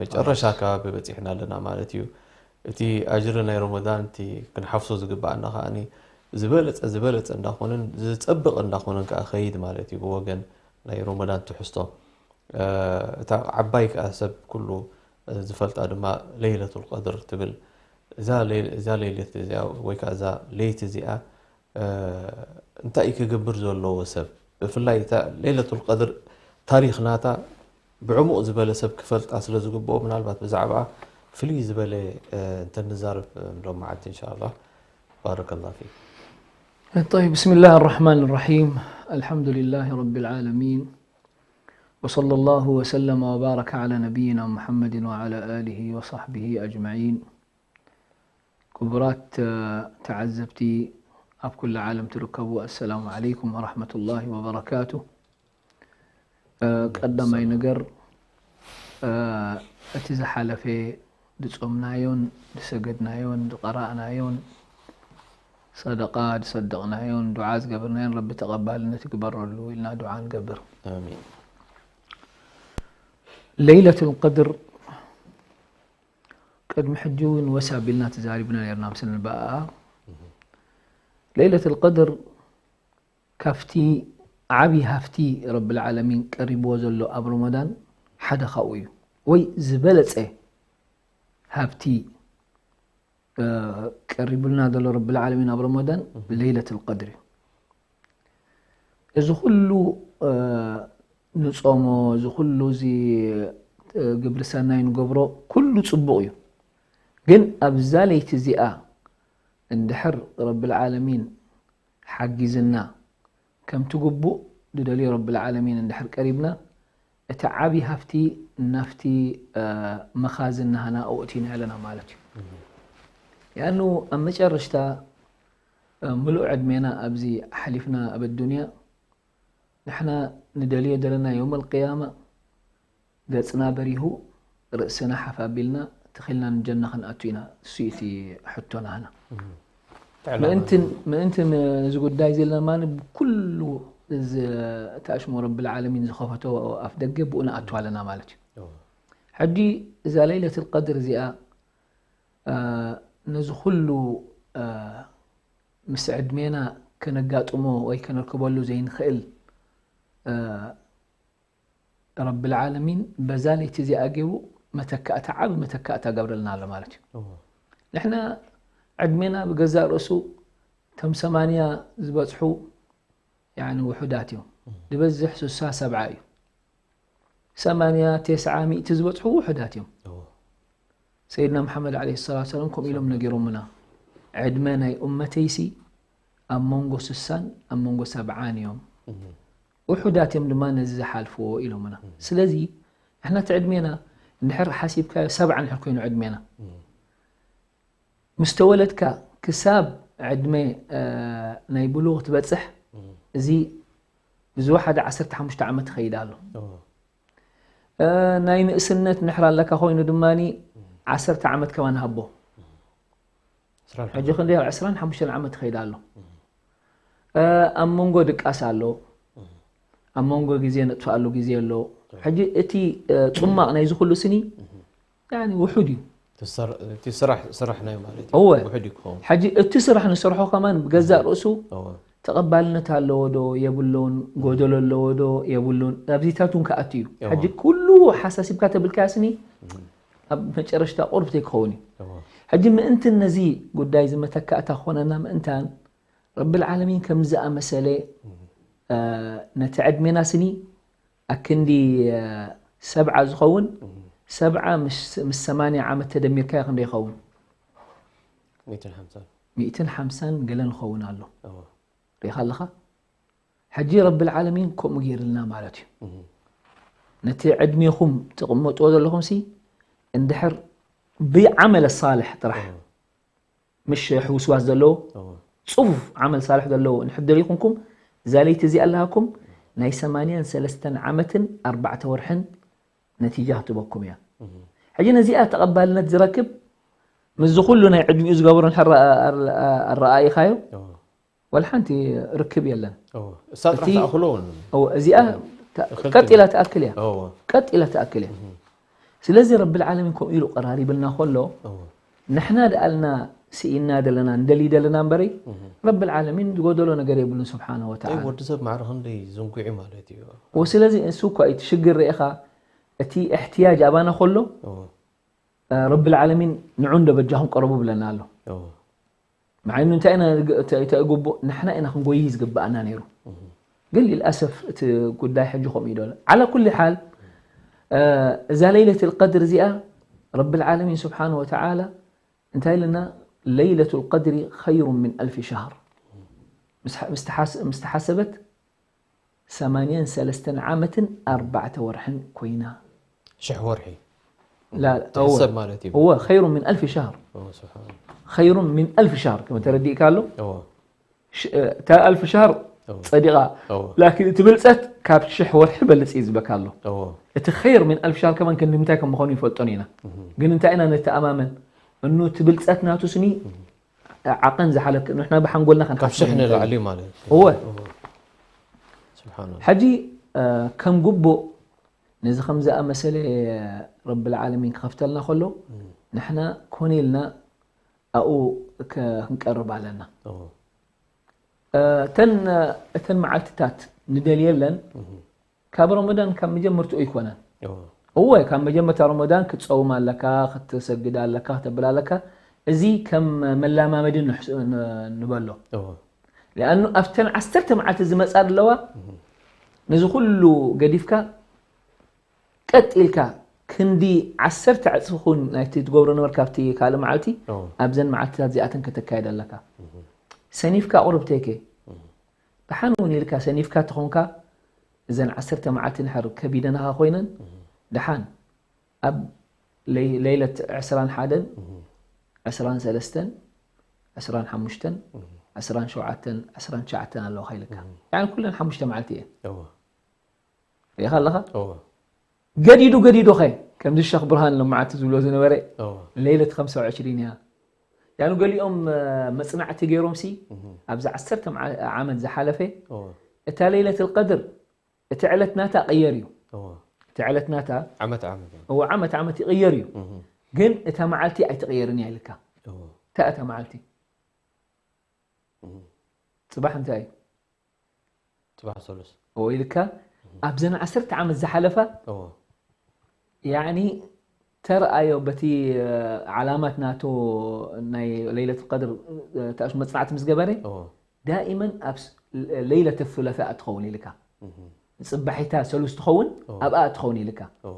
መጨረሻ ኣከባቢ በፂሕና ኣለና ማለት እዩ። እቲ ኣጅሪ ናይ ረመዳን እቲ ክንሓፍሶ ዝግባኣና ከዓኒ ዝበለፀ ዝበለፀ እንዳኾነን ዝፀብቕ እንዳኾነን ከዓ ኸይድ ማለት እዩ። ብወገን ናይ ረመዳን ትሕዝቶ እታ ዓባይ ከዓ ሰብ ኩሉ ዝፈልጣ ድማ ለይለቱል ቀድር ትብል እዛ ለይለት እዚኣ ወይ ከዓ እዛ ለይቲ እዚኣ እንታይ እዩ ክገብር ዘለዎ ሰብ? ብፍላይ እታ ለይለቱል ቀድር ታሪኽ ናታ ብዕሙቕ ዝበለ ሰብ ክፈልጣ ስለ ዝግብኦ ምናልባት ብዛዕባ ፍልይ ዝበለ እንተንዛረብ ሎም መዓልቲ እንሻላ። ባረከላ ፊክ። طيب، بسم الله الرحمن الرحيم. الحمد لله رب العالمين. وصلى الله وسلم وبارك على نبينا محمد وعلى آله وصحبه أجمعين. ክቡራት ተዓዘብቲ ኣብ ኩሉ ዓለም ትርከቡ፣ ኣሰላሙ ዓለይኩም ወራህመቱላሂ ወበረካቱ። ቀዳማይ ነገር እቲ ዝሓለፈ ዝጾምናዮን ዝሰገድናዮን ዝቐራእናዮን ሰደቃ ዝሰደቕናዮን ዱዓ ዝገበርናዮን ረቢ ተቐባልነት ይግበረሉ ኢልና ዱዓ ንገብር። ኣሚን። ለይለቱል ቀድር ቅድሚ ሕጂ እውን ወስ ኣቢልና ተዛሪብና ነርና ምስ ንበኣ። ለይለቱል ቀድር ካብቲ ዓቢ ሃፍቲ ረብል ዓለሚን ቀሪብዎ ዘሎ ኣብ ረመዳን ሓደ ካብኡ እዩ፣ ወይ ዝበለጸ ሃብቲ ቀሪቡልና ዘሎ ረብል ዓለሚን ኣብ ረመዳን ለይለቱል ቀድር እዩ። እዚ ኩሉ ንጾሞ፣ እዚ ኩሉ እዚ ግብሪ ሰናይ ንገብሮ ኩሉ ጽቡቕ እዩ። ግን ኣብዛ ለይቲ እዚኣ እንድሕር ረብል ዓለሚን ሓጊዝና ከምቲ ግቡእ ዝደልዮ ረብል ዓለሚን እንድሕር ቀሪብና እቲ ዓቢ ሃፍቲ ናፍቲ መኻዝን ናህና ኣውእቲና ኣለና ማለት እዩ። ያኑ ኣብ መጨረሽታ ምሉእ ዕድሜና ኣብዚ ሓሊፍና ኣብ ኣዱንያ ንሕና ንደልዮ ዘለና የውመል ቅያማ ገጽና በሪሁ ርእስና ሓፍ ኣቢልና ትኺልና ንጀና ክንኣቱ ኢና። እሱ እቲ ሕቶ ናህና። ምእንቲ ምእንቲ እዚ ጉዳይ እዚ ለማኒ ብኩሉ እዚ ተኣሽሞ ረብል ዓለሚን ዝኸፈቶ ኣፍ ደገ ብኡ ንኣቱ ኣለና ማለት እዩ። ሕጂ እዛ ለይለቱል ቀድር እዚኣ ነዚ ኩሉ ምስ ዕድሜና ከነጋጥሞ ወይ ከነርከበሉ ዘይንኽእል ረብል ዓለሚን በዛ ለይቲ እዚኣ ገይሩ መተካእታ፣ ዓቢ መተካእታ ገብረልና ኣሎ ማለት እዩ። ንሕና ዕድሜና ብገዛእ ርእሱ እቶም ሰማንያ ዝበጽሑ ያኒ ውሑዳት እዮም። ዝበዝሕ ስሳ ሰብዓ እዩ። ሰማንያ፣ ተስዓ፣ ሚእቲ ዝበጽሑ ውሑዳት እዮም። ሰይድና መሓመድ ዓለይሂ ሰላቱ ወሰላም ከምኡ ኢሎም ነጊሮምና፣ ዕድመ ናይ ኡመተይሲ ኣብ መንጎ ስሳን ኣብ መንጎ ሰብዓን እዮም፣ ውሑዳት እዮም ድማ ነዚ ዝሓልፍዎ ኢሎምና። ስለዚ ንሕና እቲ ዕድሜና እንድሕር ሓሲብካዮ ሰብዓ እንድሕር ኮይኑ ዕድሜና ምስ ተወለድካ ክሳብ ዕድመ ናይ ብሉቕ ትበጽሕ እዚ ብዝወሓደ ዓሰርተ ሓሙሽተ ዓመት ይኸይድ ኣሎ። ናይ ንእስነት ንሕር ኣለካ ኮይኑ ድማ ዓሰርተ ዓመት ከማን ሃቦ። ሕጂ ክንደይ ዕስራን ሓሙሽተን ዓመት ይኸይድ ኣሎ። ኣብ መንጎ ድቃስ ኣሎ፣ ኣብ መንጎ ግዜ ነጥፍኣሉ ግዜ ኣሎ። ሕጂ እቲ ፅማቕ ናይዚ ኩሉ ስኒ ያኒ ውሑድ እዩ። እቲ ስራሕ ናይ ማለት እዩ። እወ። ውሑድ እዩ ክኸውን። ሕጂ እቲ ስራሕ ንሰርሖ ከማን ብገዛእ ርእሱ እወ። ተቐባልነት ኣለዎ ዶ የብሉን፣ ጎደሎ ኣለዎ ዶ የብሉን፣ ኣብዚታት እውን ክኣቱ እዩ። እወ። ሕጂ ኩሉ ሓሳሲብካ ተብልካያ ስኒ ኣብ መጨረሽታ ቁርብ ዘይክኸውን እዩ። እወ። ሕጂ ምእንትን ነዚ ጉዳይ እዚ መተካእታ ክኾነና ምእንታን ረብል ዓለሚን ከም ዝኣመሰለ ነቲ ዕድሜና ስኒ ኣክንዲ ሰብዓ ዝኸውን ሰብዓ ምስ ሰማንያ ዓመት ተደሚርካዮ ክንደይ ይኸውን? ሚእትን ሓምሳን። ሚእትን ሓምሳን ገለ ንኸውን ኣሎ። እወ። ሪኢኻ ኣለኻ? ሕጂ ረብል ዓለሚን ከምኡ ገይርልና ማለት እዩ። ነቲ ዕድሜኹም ትቕመጥዎ ዘለኹም ሲ እንድሕር ብዓመለ ሳልሕ ጥራሕ እወ። ምሽ ሕውስዋስ ዘለዎ እወ። ፅፉፍ ዓመል ሳልሕ ዘለዎ እንድሕር ደሊኹምኩም እዛ ለይቲ እዚኣ ኣለሃኩም ናይ ሰማንያን ሰለስተን ዓመትን ኣርባዕተ ወርሕን ነቲጃ ክትበኩም እያ። ሕጂ ነዚኣ ተቐባልነት ዝረክብ ምስዚ ኩሉ ናይ ዕድሚኡ ዝገበሮ እንድሕር ኣረኣኢኻዮ እወ። ወላ ሓንቲ ርክብ የለን። እወ። እሳ ጥራሕ እቲ ተኣኽሎ እውን። እወ፣ እዚኣ ተ- እኽልቲ ቀጥ ኢላ ትኣክል እያ። እወ። ቀጥ ኢላ ትኣክል እያ። ስለዚ ረብል ዓለሚን ከምኡ ኢሉ ቀራሪብልና ከሎ ንሕና ደኣልና ስኢና ደለና እንደሊ ደለና እምበረይ ረብል ዓለሚን ዝጎደሎ ነገር የብሉን ስብሓነ ወተዓላ። ወዲ ሰብ ማዕረ ክንደይ ዝንጉዒ ማለት እዩ። ወስለዚ እሱ እኳ እቲ ሽግር ርኢኻ እቲ እሕትያጅ ኣባና ከሎ ረብል ዓለሚን ንዑ እንዶ በጃኹም ቀረቡ ብለና ኣሎ። መዓይኑ እንታይ ኢና ተእግቦ ንሕና ኢና ክንጎይ ዝግብኣና ነይሩ። ግን ልልኣሰፍ እቲ ጉዳይ ሕጂ ከምኡ ይደሎ። ዓላ ኩል ሓል እዛ ለይለት ልቀድር እዚኣ ረብል ዓለሚን ስብሓን ወተዓላ እንታይ ኢልና ለይለት ልቀድሪ ኸይሩ ምን ኣልፊ ሸሃር ምስ ተሓሰበት ሰማንያን ሰለስተን ዓመትን ኣርባዕተ ወርሕን ኮይና። ሽሕ ወርሒ ላ ትሕሰብ ማለት እዩ። እወ ኸይሩ ምን ኣልፊ ሸሃር ስብሓን ኸይሩ ምን ኣልፊ ሸሃር ከመ ተረዲእካ ኣሎ። እታ ኣልፊ ሸሃር ጸዲቓ ላኪን እቲ ብልጸት ካብ ሽሕ ወርሒ በልጽ እዩ ዝበካ ኣሎ። እቲ ኸይር ምን ኣልፊ ሸሃር ከማን ክንዲ ምንታይ ከም ምዃኑ ይፈልጦን ኢና። ግን እንታይ ኢና ነተኣማመን እኑ እቲ ብልጸት ናቱ ስኒ ዓቐን ዝሓለክ ንሕና ብሓንጎልና ካብ ሽሕ ክንሓስብ ንላዕሊ ማለት እዩ። እወ ስብሓን ሕጂ ከም ግቡእ ነዚ ከም ዝኣመሰለ ረብል ዓለሚን ክኸፍተልና ከሎ ንሕና ኮነ ኢልና ኣብኡ ክንቀርብ ኣለና። እተን እተን መዓልትታት ንደልየለን ካብ ረመዳን ካብ መጀመርትኡ ኣይኮነን። እወ ካብ መጀመርታ ረመዳን ክትፀውም ኣለካ፣ ክትሰግድ ኣለካ፣ ክተብል ኣለካ። እዚ ከም መላማመዲ ንበሎ። ሊኣኑ ኣብተን ዓሰርተ መዓልቲ ዝመፃ ዘለዋ ነዚ ኩሉ ገዲፍካ ቀጥ ኢልካ ክንዲ ዓሰርተ ዕፅፊ ኩን ናይቲ ትገብሮ ነበርካ ኣብቲ ካልእ መዓልቲ ኣብዘን መዓልትታት እዚኣተን ከተካየድ ኣለካ። ሰኒፍካ ቁሩብ ተይከ ደሓን እውን ኢልካ ሰኒፍካ ተኾንካ እዘን ዓሰርተ መዓልቲ ንሕር ከቢደናኻ ኮይነን ደሓን ኣብ ለይ- ለይለት ዕስራን ሓደን ዕስራን ሰለስተን ዕስራን ሓሙሽተን ዕስራን ሸውዓተን ዕስራን ትሽዓተን ኣለዋኻ ኢልካ። ያኒ ኩለን ሓሙሽተ መዓልቲ እየን። ርኢኻ ኣለኻ? ገዲዱ ገዲዱ ኸ ከምዚ ሸኽ ብርሃን ሎማዓቲ ዝብሎ ዝነበረ ለይለት ኸምሳ ወዕሽሪን እያ። ያኑ ገሊኦም መጽናዕቲ ገይሮም ሲ ኣብዚ ዓሰርተ ዓመት ዝሓለፈ እታ ለይለት ልቀድር እቲ ዕለት ናታ ቀየር እዩ። እቲ ዕለት ናታ ዓመት ዓመት እዎ ዓመት ዓመት ይቕየር እዩ። ግን እታ መዓልቲ ኣይትቕየርን እያ ኢልካ። እታ እታ መዓልቲ ጽባሕ እንታይ እዩ? ጽባሕ ሰሉስ እዎ ኢልካ ኣብዘን ዓሰርተ ዓመት ዝሓለፋ እዎ ያኒ ተረኣዮ በቲ ዓላማት ናቶ ናይ ለይለት ቀድር ተኣሽ መጽናዕቲ ምስ ገበረ እዎ ዳኢመን ኣብ ለይለት ثلاثاء ትኸውን ኢልካ ጽባሒታ ሰሉስ ትኸውን ኣብኣ ትኸውን ኢልካ እዎ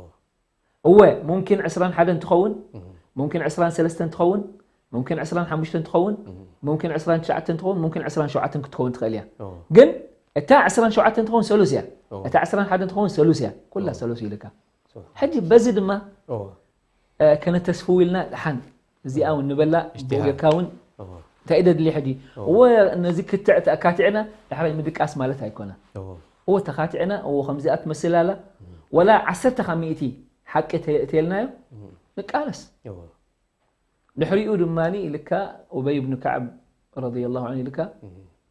እወ ሙምኪን ዕስራን ሓደን ትኸውን ሙምኪን ዕስራን ሰለስተን ትኸውን ሙምኪን ዕስራን ሓሙሽተን ትኸውን ሙምኪን ዕስራን ትሽዓተን ትኸውን ሙምኪን ዕስራን ሸውዓተን ክትኸውን ትኽእል እያ እዎ ግን እታ ዕስራን ሸውዓተን ትኸውን ሰሉስ እያ እዎ እታ ዕስራን ሓደን ትኸውን ሰሉስ እያ ኩላ እዎ ሰሉስ ኢልካ እዎ ሕጂ በዚ ድማ እዎ እ፣ ከነተስፍው ኢልና ደሓን እዚኣ እውን ንበላ እጅትሃድ። ብጌርካ እውን እዎ እንታይ እዩ ደድሊ ሕጂ እዎ። እወ ነዚ ክትዕ ተካቲዕና ዳሕራይ ምድቃስ ማለት ኣይኮነ እዎ እወ ተኻቲዕና እወ ከምዚኣ ትመስል ኣላ ወላ ዓሰርተ ካብ ሚእቲ ሓቂ ተየእትየልናዮ ንቃለስ እዎ ድሕሪኡ ድማ ኢልካ ኡበይ ብን ከዓብ ረዲየላሁ ዐንሁ ኢልካ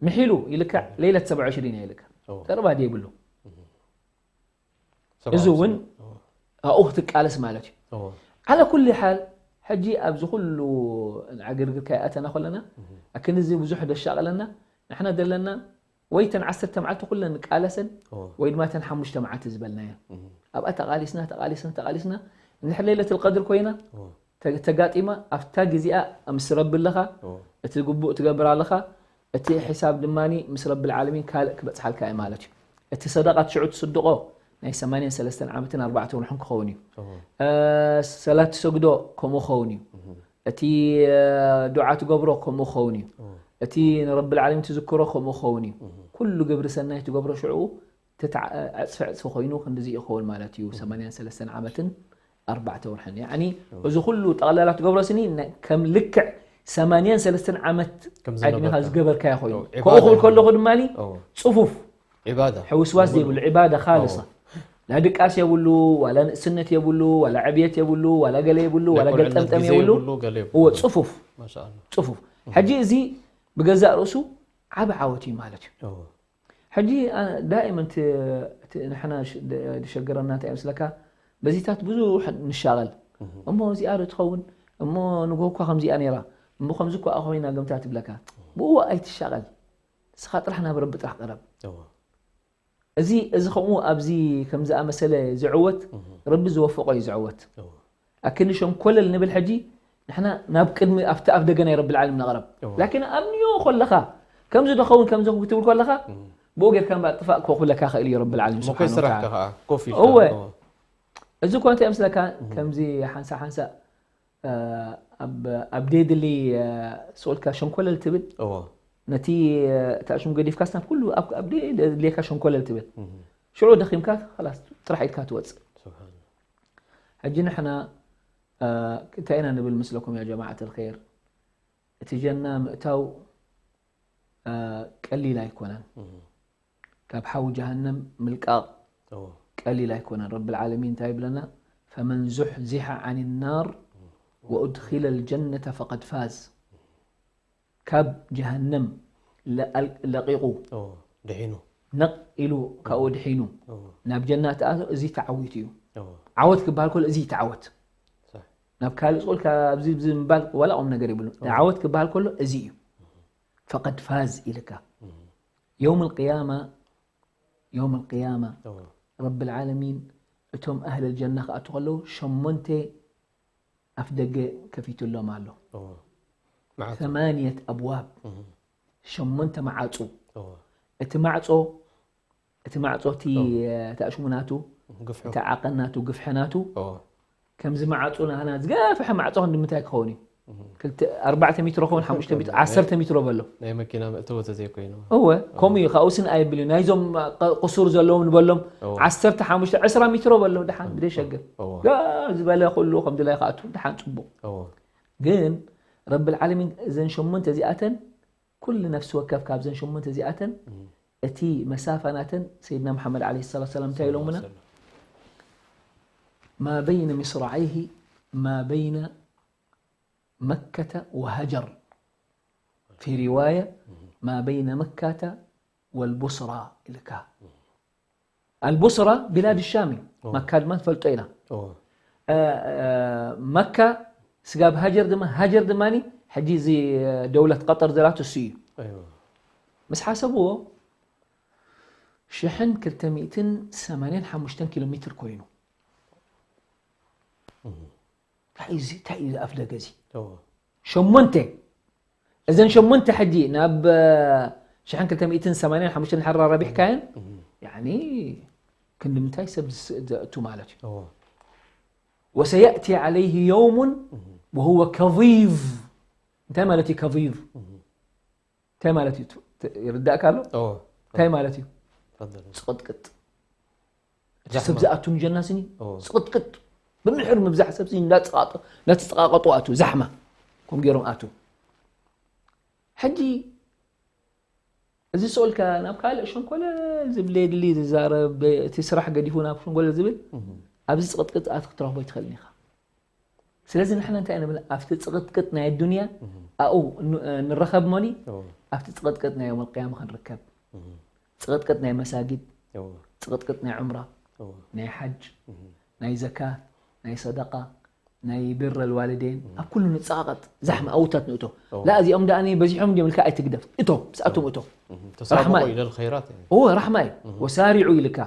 ምሒሉ ኢልካ ለይለት ሰብዓ ወዕሽሪን እያ ኢልካ እዎ ተርባድ የብሉ ሰብዓ እዚ እውን እዎ ኣብኡ ክትቃለስ ማለት እዩ እዎ ዓላ ኩል ሓል ሕጂ ኣብዚ ኩሉ ዕግርግር ከይኣተና ከለና ኣክንዚ ብዙሕ ደሻቕለና ንሕና ዘለና ወይ ተን ዓሰርተ መዓልቲ ኩለን ንቃለሰን እዎ ወይ ድማ ተን ሓሙሽተ መዓልቲ ዝበልናየን ኣብኣ ተቃሊስና ተቃሊስና ተቃሊስና እንድሕር ለይለት ልቀድር ኮይና እዎ ተ- ተጋጢማ ኣብታ ግዜኣ ምስ ረቢ ኣለኻ እዎ እቲ ግቡእ ትገብር ኣለኻ እቲ ሕሳብ ድማ ምስ ረቢ ልዓለሚን ካልእ ክበፅሓልካ እዩ ማለት እዩ እቲ ሰደቃት ሽዑ ትስድቆ ናይ ሰማንያን ሰለስተን ዓመትን ኣርባዕተ ወርሕን ክኸውን እዩ እዎ እ፣ ሰላት ትሰግዶ ከምኡ ክኸውን እዩ እቲ እ፣ ዱዓ ትገብሮ ከምኡ ክኸውን እዩ እቲ ንረቢ ልዓለሚን ትዝክሮ ከምኡ ክኸውን እዩ ኩሉ ግብሪ ሰናይ ትገብሮ ሽዑ ተትዓ- ዕፅፊ ዕፅፊ ኮይኑ ክንድዚ ይኸውን ማለት እዩ ሰማንያን ሰለስተን ዓመትን ኣርባዕተ ወርሕን ያኒ እዚ ኩሉ ጠቕላላ ትገብሮ ስኒ ነ- ከም ልክዕ ሰማንያን ሰለስተን ዓመት ከም ዕድሜኻ ዝነበርካ። ዝገበርካዮ ኮይኑ ዒባዳ ከምኡ ክብል እዩ። ከለኹ ድማ እዎ ፅፉፍ ዒባዳ ሕውስዋስ ሙሉእ። ዘይብሉ ዒባዳ ካልሳ እዎ ላ ድቃስ የብሉ ዋላ ንእስነት የብሉ ዋላ ዕብየት የብሉ ዋላ ገለ የብሉ ናይ ዋላ ቁልዕነት ገልጠምጠም ግዜ የብሉ የብሉ ገለ የብሉ እዎ ፅፉፍ ማሻኣላ ፅፉፍ ሕጂ እዚ ብገዛእ ርእሱ ዓብ ዓወት እዩ ማለት እዩ እዎ ሕጂ ዳእመን ንሕና ዝሸግረና እንታይ ምስለካ በዚታት ብዙሕ ንሻቐል። እሞ እዚኣ ዶ ትኸውን? እሞ ንጎ እኳ ከምዚኣ ነይራ፣ እሞ ከምዚ እኳ ኮይና ገምታ ትብለካ። ብኡ ኣይትሻቐል። ንስኻ ጥራሕ ናብ ረቢ ጥራሕ ቅረብ። እዚ እዚ ከምኡ ኣብዚ ከም ዝኣመሰለ ዝዕወት፣ ረቢ ዝወፈቆ እዩ ዝዕወት። ኣክኒ ሸንኮለል ንብል ሕጂ፣ ንሕና ናብ ቅድሚ ኣብቲ ኣፍ ደገ ናይ ረቢ ዓለም ነቕረብ። ላኪን ኣብ ንዮ ከለኻ ከምዚ ዶ ኸውን ከምዚ ክትብል ከለኻ፣ ብኡ ጌርካ እምበር ጥፋእ ክብለካ ክእል እዩ ረቢ ዓለም እሞ ስብሓነ ከይስራሕካ ወተዓላ። ከኣ ኮፍ ኢልካ፣ እወ። እዎ። እዚ እኮ እንታይ ምስለካ፣ ከምዚ ሓንሳ ሓንሳ ኣብ ኣብ ደድሊ ስቁልካ ሸንኮለል ትብል። እዎ። ነቲ ታሽሙ ገዲፍካስ ናብ ኩሉ ኣብ ኣብ ደድልካ ሸንኮለል ትብል። ሽዑ ደኺምካ ላስ ጥራሕ ኢድካ ትወፅእ። ስብሓን። ሕጂ ንሕና እንታይ ኢና ንብል ምስለኩም ያ ጀማዓት ልኸይር? እቲ ጀና ምእታው ቀሊል ኣይኮነን። ካብ ሓዊ ጀሃነም ምልቃቕ ቀሊል ኣይኮነን። ረብል ዓለሚን እንታይ ይብለና? ፈመን ዙሕዚሐ ዓን ናር ወኡድኺለ ልጀነተ ፈቀድ ፋዝ። ካብ ጀሃነም ለቂቑ ድሒኑ፣ ነቕ ኢሉ ካብኡ ድሒኑ ናብ ጀና ተኣቶ፣ እዚ ተዓዊቱ እዩ። ዓወት ክበሃል ከሎ እዚ ተዓወት። ናብ ካልእ ስቁል ካብዚ ምባል ዋላ ቁም ነገር የብሉን። ዓወት ክበሃል ከሎ እዚ እዩ። ፈቀድ ፋዝ ኢልካ። የውም ልቅያማ፣ የውም ልቅያማ ረብል ዓለሚን እቶም ኣህል ልጀና ክኣቱ ከለዉ ሸሞንተ ኣፍ ደገ ከፊቱሎም ኣሎ። ثمانية أبواب፣ ሸሞንተ መዓጹ። እቲ ማዕጾ፣ እቲ ማዕጾ እቲ ተኣሽሙ ናቱ፣ እቲ ዓቐን ናቱ፣ ግፍሒ ናቱ፣ ከምዚ ማዕጾ ናህና ዝገፍሐ ማዕጾ ክንዲ ምንታይ ክኸውን እዩ? ክልተ ኣርባዕተ ሜትሮ ክኸውን፣ ሓሙሽተ ሜትሮ፣ ዓሰርተ ሜትሮ በሎ። ናይ መኪና መእተዊ ተዘይኮይኑ። እወ፣ ከምኡ እዩ። ካብኡ ስን ኣይብል እዩ። ናይዞም ቁሱር ዘለዎም ንበሎም፣ ዓሰርተ ሓሙሽተ፣ ዕስራ ሜትሮ በሎ፣ ደሓን ብደይ ሸግር። ዝበለ ኩሉ ከም ድላይ ክኣቱ፣ ደሓን ጽቡቕ። ግን ረብል ዓለሚን እዘን ሸሞንተ እዚኣተን ኩሉ ነፍሲ ወከፍ ካብዘን ሸሞንተ እዚኣተን እቲ መሳፋ ናተን ሰይድና መሓመድ ዓለይሂ ሰላቱ ሰላም እንታይ ኢሎምና? ما بين مصراعيه ما بين مكة وهجر، في رواية ما بين مكة والبصرى ኢልካ። ኣልቡስራ ቢላድ ሻም እዩ። መካ ድማ ንፈልጦ ኢና። መካ ስጋብ ሃጀር ድማ፣ ሃጀር ድማ ሕጂ እዚ ደውለት ቀጠር ዘላቱ እሱ እዩ። ምስ ሓሰብዎ ሽሕን ክልተ ሚእትን ሰማንያን ሓሙሽተን ኪሎ ሜትር ኮይኑ። እንታይ እዩ እዚ? እንታይ እዩ ኣፍ ደገ እዚ? ሸሞንተ። እዘን ሸሞንተ ሕጂ ናብ ሽሕን ክልተ ሚእትን ሰማንያን ሓሙሽተን ድሓር ኣራቢሕካየን፣ ያኒ ክንዲ ምንታይ ሰብ ዘእቱ ማለት እዩ። وسيأتي عليه يوم وهو كظيظ። እንታይ ማለት እዩ ከዚዝ? እንታይ ማለት እዩ? ይርዳእካ ኣሎ? እንታይ ማለት እዩ? ጽቕጥቅጥ። እቲ ሰብ ዝኣቱ ንጀና ስኒ ጽቕጥቅጥ። ብምሕር ምብዛሕ ሰብ ስኒ እንዳተጸቓቐጡ ኣቱ፣ ዛሕማ ከም ገይሮም ኣቱ። ሕጂ እዚ ስኦልካ ናብ ካልእ ሸንኮለል ዝብል የድሊ ዝዛረብ፣ እቲ ስራሕ ገዲፉ ናብ ሸንኮለል ዝብል፣ ኣብዚ ጽቕጥቅጥ ኣት ክትረኽቦ ኣይትኽእልን ኢኻ። ስለዚ ንሕና እንታይ ንብል ኣብቲ ጽቕጥቅጥ ናይ ኣዱንያ ኣብኡ ንረኸብ ሞኒ ኣብቲ ጽቕጥቅጥ ናይ የውመል ቅያማ ክንርከብ። ጽቕጥቅጥ ናይ መሳጊድ፣ ጽቕጥቅጥ ናይ ዑምራ፣ ናይ ሓጅ፣ ናይ ዘካ፣ ናይ ሰደቃ፣ ናይ ብር ኣልዋልዴን ኣብ ኩሉ ንጸቓቐጥ። ዛሕማ ኣውታት ንእቶ ላ እዚኦም ደኣ በዚሖም እንዲም ኢልካ ኣይትግደፍ። እቶ ምስኣቶም እቶ። ራሕማ እዩ። እዎ ራሕማ እዩ። ወሳሪዑ ኢልካ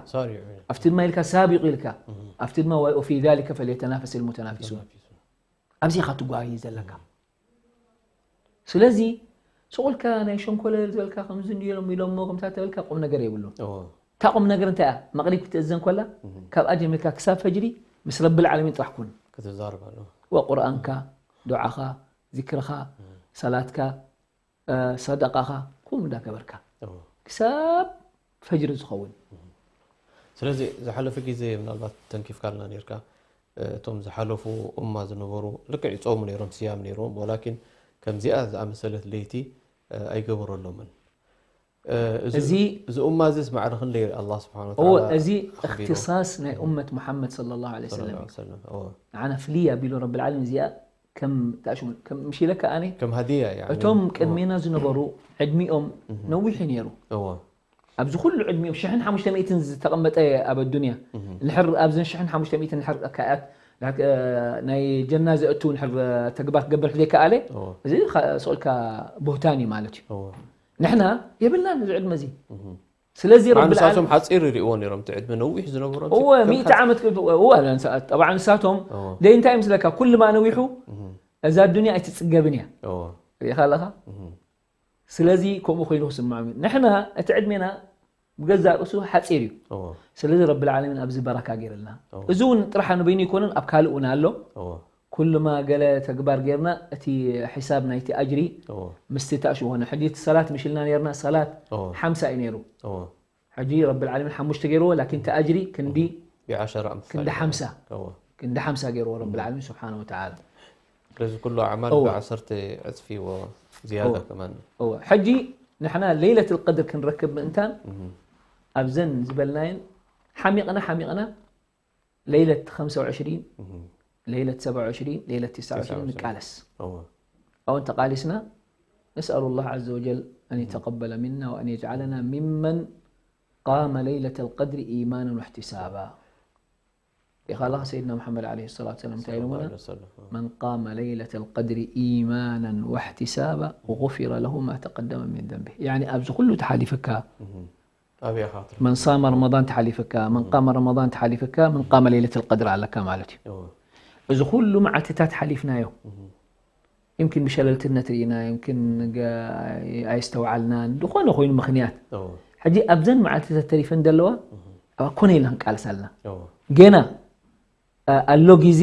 ኣብቲ ድማ ኢልካ ሳቢቁ ኢልካ ኣብቲ ድማ ወፊ ዛሊከ ፈልየተናፈስ ልሙተናፊሱን። ኣብዚ ኢኻ ትጓይ ዘለካ። ስለዚ ስቑልካ ናይ ሸንኮለል ዝበልካ ከምዚ እንዲሎም ኢሎሞ ከምታ ተበልካ ቁም ነገር የብሉን። እታ ቁም ነገር እንታይ እያ? መቕሪብ ክትእዘን ኮላ ካብኣ ጀሚርካ ክሳብ ፈጅሪ ምስ ረብል ዓለሚን ጥራሕ ኩን። ክትዛረብ ኣለዎ። ወቁርኣንካ፣ ዱዓኻ፣ ዚክርኻ፣ ሰላትካ፣ ሰደቃኻ ከምኡ እንዳገበርካ ክሳብ ፈጅሪ ዝኸውን። ስለዚ ዝሓለፈ ግዜ ምናልባት ተንኪፍካልና ነርካ፣ እቶም ዝሓለፉ እማ ዝነበሩ ልክዕ ይጾሙ ነይሮም፣ ስያም ነይሮም፣ ወላኪን ከምዚኣ ዝኣመሰለት ለይቲ ኣይገበረሎምን። እዚ እዚ እማ እዚስ ማዕረ ክንደይ ኣላህ ስብሓነ ወተዓላ እዚ ኣኽቢሩ። እኽትሳስ ናይ ኡመት ሙሓመድ ሰለላሁ ዐለይሂ ወሰለም እዩ። ንዓና ፍልይ ኣቢሉ ረብል ዓለሚን እዚኣ ከም ታሽሙ ከም ምሽ ኢለካ ኣነ ከም ሃዲያ ያኒ። እቶም ቅድሜና ዝነበሩ ዕድሚኦም ነዊሕ እዩ ነይሩ። እዎ። ኣብዚ ኩሉ ዕድሚኡ ሽሕን ሓሙሽተ ሚእትን ዝተቐመጠ ኣብ ኣዱንያ፣ ንሕር ኣብዘን ሽሕን ሓሙሽተ ሚእትን ንሕር ኣካያት ናይ ጀና ዘእቱ ንሕር ተግባር ክገብር ዘይከኣለ፣ እዚ ስኦልካ ብህታን እዩ ማለት እዩ። ንሕና የብልናን እዚ ዕድመ እዚ። ስለዚ ረብል ንሳቶም ሓፂር ይርእዎ ነይሮም፣ እቲ ዕድመ ነዊሕ ዝነበሮም እወ ሚእቲ ዓመት እወ ጠብዓ ንሳቶም ደይ እንታይ ምስለካ ኩሉ ማ ነዊሑ እዛ ኣዱንያ ኣይትፅገብን እያ። ሪኢኻ ኣለኻ። ስለዚ ከምኡ ኮይኑ ክስምዖም እዩ። ንሕና እቲ ዕድሜና ብገዛእ ርእሱ ሓፂር እዩ። ስለዚ ረብል ዓለሚን ኣብዚ በረካ ገይርልና። እዚ እውን ጥራሕ ንበይኑ ይኮነን ኣብ ካልእ እውን ኣሎ። ኩሉማ ገለ ተግባር ጌርና እቲ ሒሳብ ናይቲ ኣጅሪ ምስቲ ታእሽዎ ኾነ። ሕጂ እቲ ሰላት ምሽልና ኔርና ሰላት ሓምሳ እዩ ነይሩ። ሕጂ ረብል ዓለሚን ሓሙሽተ ገይርዎ ላኪን እቲ ኣጅሪ ክንዲ ብዓሸራ ክንዲ ሓምሳ ክንዲ ሓምሳ ገይርዎ ረብል ዓለሚን ስብሓነ ወተዓላ። ስለዚ ኩሉ ኣዕማል ብዓሰርተ ዕፅፊ ዎ ዝያዳ ከማን። ሕጂ ንሕና ለይለት ልቀድር ክንረክብ ምእንታን ኣብዘን ዝበልናየን ሓሚቕና ሓሚቕና ለይለት ኸምሳ ወዕሽሪን ለይለት ሰብዓ ወዕሽሪን ለይለት ትስዓ ወዕሽሪን ንቃለስ። ኣውን ተቃሊስና نسأل الله عز وجل أن يتقبل منا وأن يجعلنا ممن قام ليلة القدر إيمانا واحتسابا. ዲኻ ኣለኻ ሰይድና ሙሓመድ ዓለይሂ ሰላቱ ወሰላም እንታይ ኢሎምና? መን ቃመ ለይለተ ልቀድሪ ኢማናን ወሕቲሳባ ጉፊረ ለሁ ማ ተቀደመ ሚን ዘንቢ። ያኒ ኣብዚ ኩሉ ተሓሊፍካ ኣብያ ካትር መን ሳመ ረመዳን ተሓሊፍካ፣ መን ቃመ ረመዳን ተሓሊፍካ፣ መን ቃመ ለይለተ ልቀድር ኣለካ ማለት እዩ። እዚ ኩሉ መዓልትታት ሓሊፍናዮ። ይምኪን ብሸለልትነት ርኢና፣ ይምኪን ኣይስተውዓልናን፣ ዝኾነ ኮይኑ ምኽንያት። ሕጂ ኣብዘን መዓልትታት ተሪፈን ዘለዋ ኣብ ኮነ ኢልና ክንቃለስ ኣለና። ገና ኣሎ ግዜ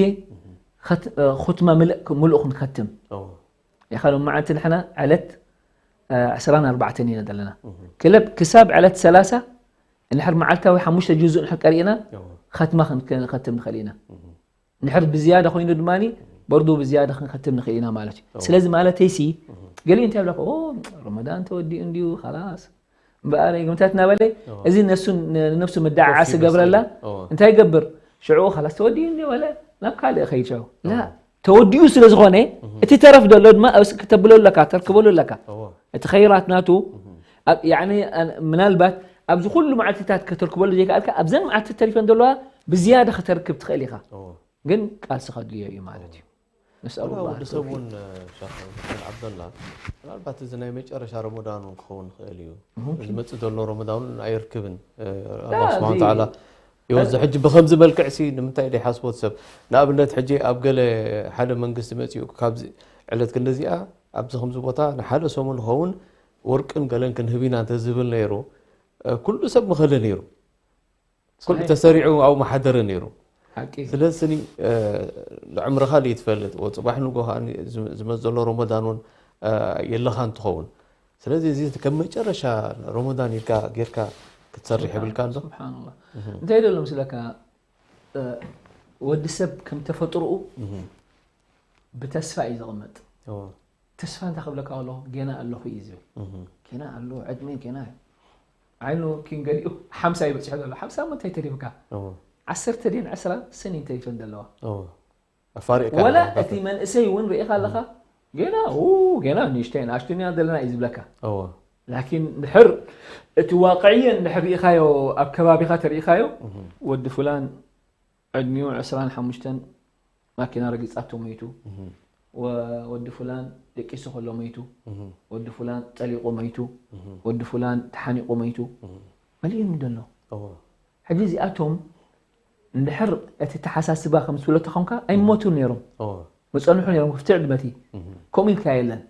ኹትማ ምሉእ ክንከትም። ኢኻ ሎም መዓልቲ ንሕና ዕለት ዕስራን ኣርባዕተን ኢና ዘለና። ክለብ ክሳብ ዕለት ሰላሳ እንድሕር መዓልታዊ ሓሙሽተ ጁዙእ እንድሕር ቀሪእና ኸትማ ክንከትም ንኽእል ኢና። እንድሕር ብዝያዳ ኮይኑ ድማ በርዱ ብዝያዳ ክንከትም ንኽእል ኢና ማለት እዩ። ስለዚ ማለተይሲ ገሊኡ እንታይ ይብለካ፣ ኦ ረመዳን ተወዲኡ እንድዩ ኻላስ እምበኣር ግምታት እናበለ እዚ ነፍሱ ንነፍሱ መዳዓዓሲ ገብረላ። እንታይ ይገብር ሽዑ ኻላስ ተወዲኡ እንድዩ በለ ናብ ካልእ ኸይድ ሽዑ ላ ተወዲኡ ስለ ዝኾነ እቲ ተረፍ ዘሎ ድማ ኣብ ስክ ተብሎ ኣለካ ተርክበሉ ኣለካ። እቲ ኸይራት ናቱ ኣብ- ያኒ ምናልባት ኣብዚ ኩሉ መዓልትታት ከተርክበሉ ዘይከኣልካ ኣብዘን መዓልቲ ተሪፈን ዘለዋ ብዝያዳ ከተርክብ ትኽእል ኢኻ። ግን ቃልሲ ከድልዮ እዩ ማለት እዩ። ነስኣሉ ወላ ላህ ወዲ ሰብ እውን ሸኽ ሑሴን ዓብደላ ምናልባት እዚ ናይ መጨረሻ ረመዳን እውን ክኸውን ይኽእል እዩ። ዝመፅእ ዘሎ ረመዳን እውን ኣይርክብን። ኣላህ እዚ- ስብሓን ተዓላ ይወዚ ሕጂ ብከምዚ መልክዕ ሲ ንምንታይ ደይ ሓስቦት ሰብ ንኣብነት ሕጂ ኣብ ገለ ሓደ መንግስቲ መፂኡ ካብዚ ዕለት ክንደዚኣ ኣብዚ ከምዚ ቦታ ንሓደ ሰሙን ንኸውን ወርቅን ገለን ክንህብ ኢና እንተዝብል ነይሩ ኩሉ ሰብ ምኸደ ነይሩ። ኩሉ ተሰሪዑ ኣብኡ መሓደረ ነይሩ። ሓቂ ስለዚ ስኒ ንዕምርኻ ድዩ ትፈልጥ ወፅባሕ ንጎ ከዓ ዝመፅ ዘሎ ረመዳን እውን የለኻ እንትኸውን ስለዚ እዚ ከም መጨረሻ ረመዳን ኢልካ ጌርካ ክትሰርሕ የብልካ ኣሎ። ስብሓንላ እንታይ ደሎ ምስለካ ወዲ ሰብ ከም ተፈጥርኡ ብተስፋ እዩ ዝቕመጥ። ተስፋ እንታይ ክብለካ ከለኹ ጌና ኣለኹ እዩ ዝብል። ጌና ኣሎ ዕድመ ጌና እዩ። ዓይኑ ኪን ገሊኡ ሓምሳ ይበፅሑ ዘሎ ሓምሳ እሞ እንታይ ተሪፍካ? ዓሰርተ ድን ዕስራ ስኒን ተሪፈን ዘለዋ። ኣፋሪቕካ ወላ ኣለኻ። እቲ መንእሰይ እውን ርኢኻ ኣለኻ ጌና ኡ ጌና ንእሽተይ ንኣሽቱን ኢና ዘለና እዩ ዝብለካ። እዎ ላኪን ድሕር እቲ ዋቅዕየን ድሕር ርኢኻዮ ኣብ ከባቢኻ ተርኢኻዮ ወዲ ፍላን ዕድሚኡ ዕስራን ሓሙሽተን ማኪና ረጊጻቶ ሞይቱ፣ ወዲ ፍላን ደቂሱ ከሎ ሞይቱ፣ ወዲ ፍላን ጠሊቁ ሞይቱ፣ ወዲ ፍላን ተሓኒቁ ሞይቱ፣ መሊኡ እዩ ዘሎ። ሕጂ እዚኣቶም እንድሕር እቲ ተሓሳስባ ከም ዝፍለቶ ኮንካ ኣይሞቱን ነይሮም፣ መፀንሑ ነይሮም ክፍቲ ዕድመቲ። ከምኡ ኢልካ የለን።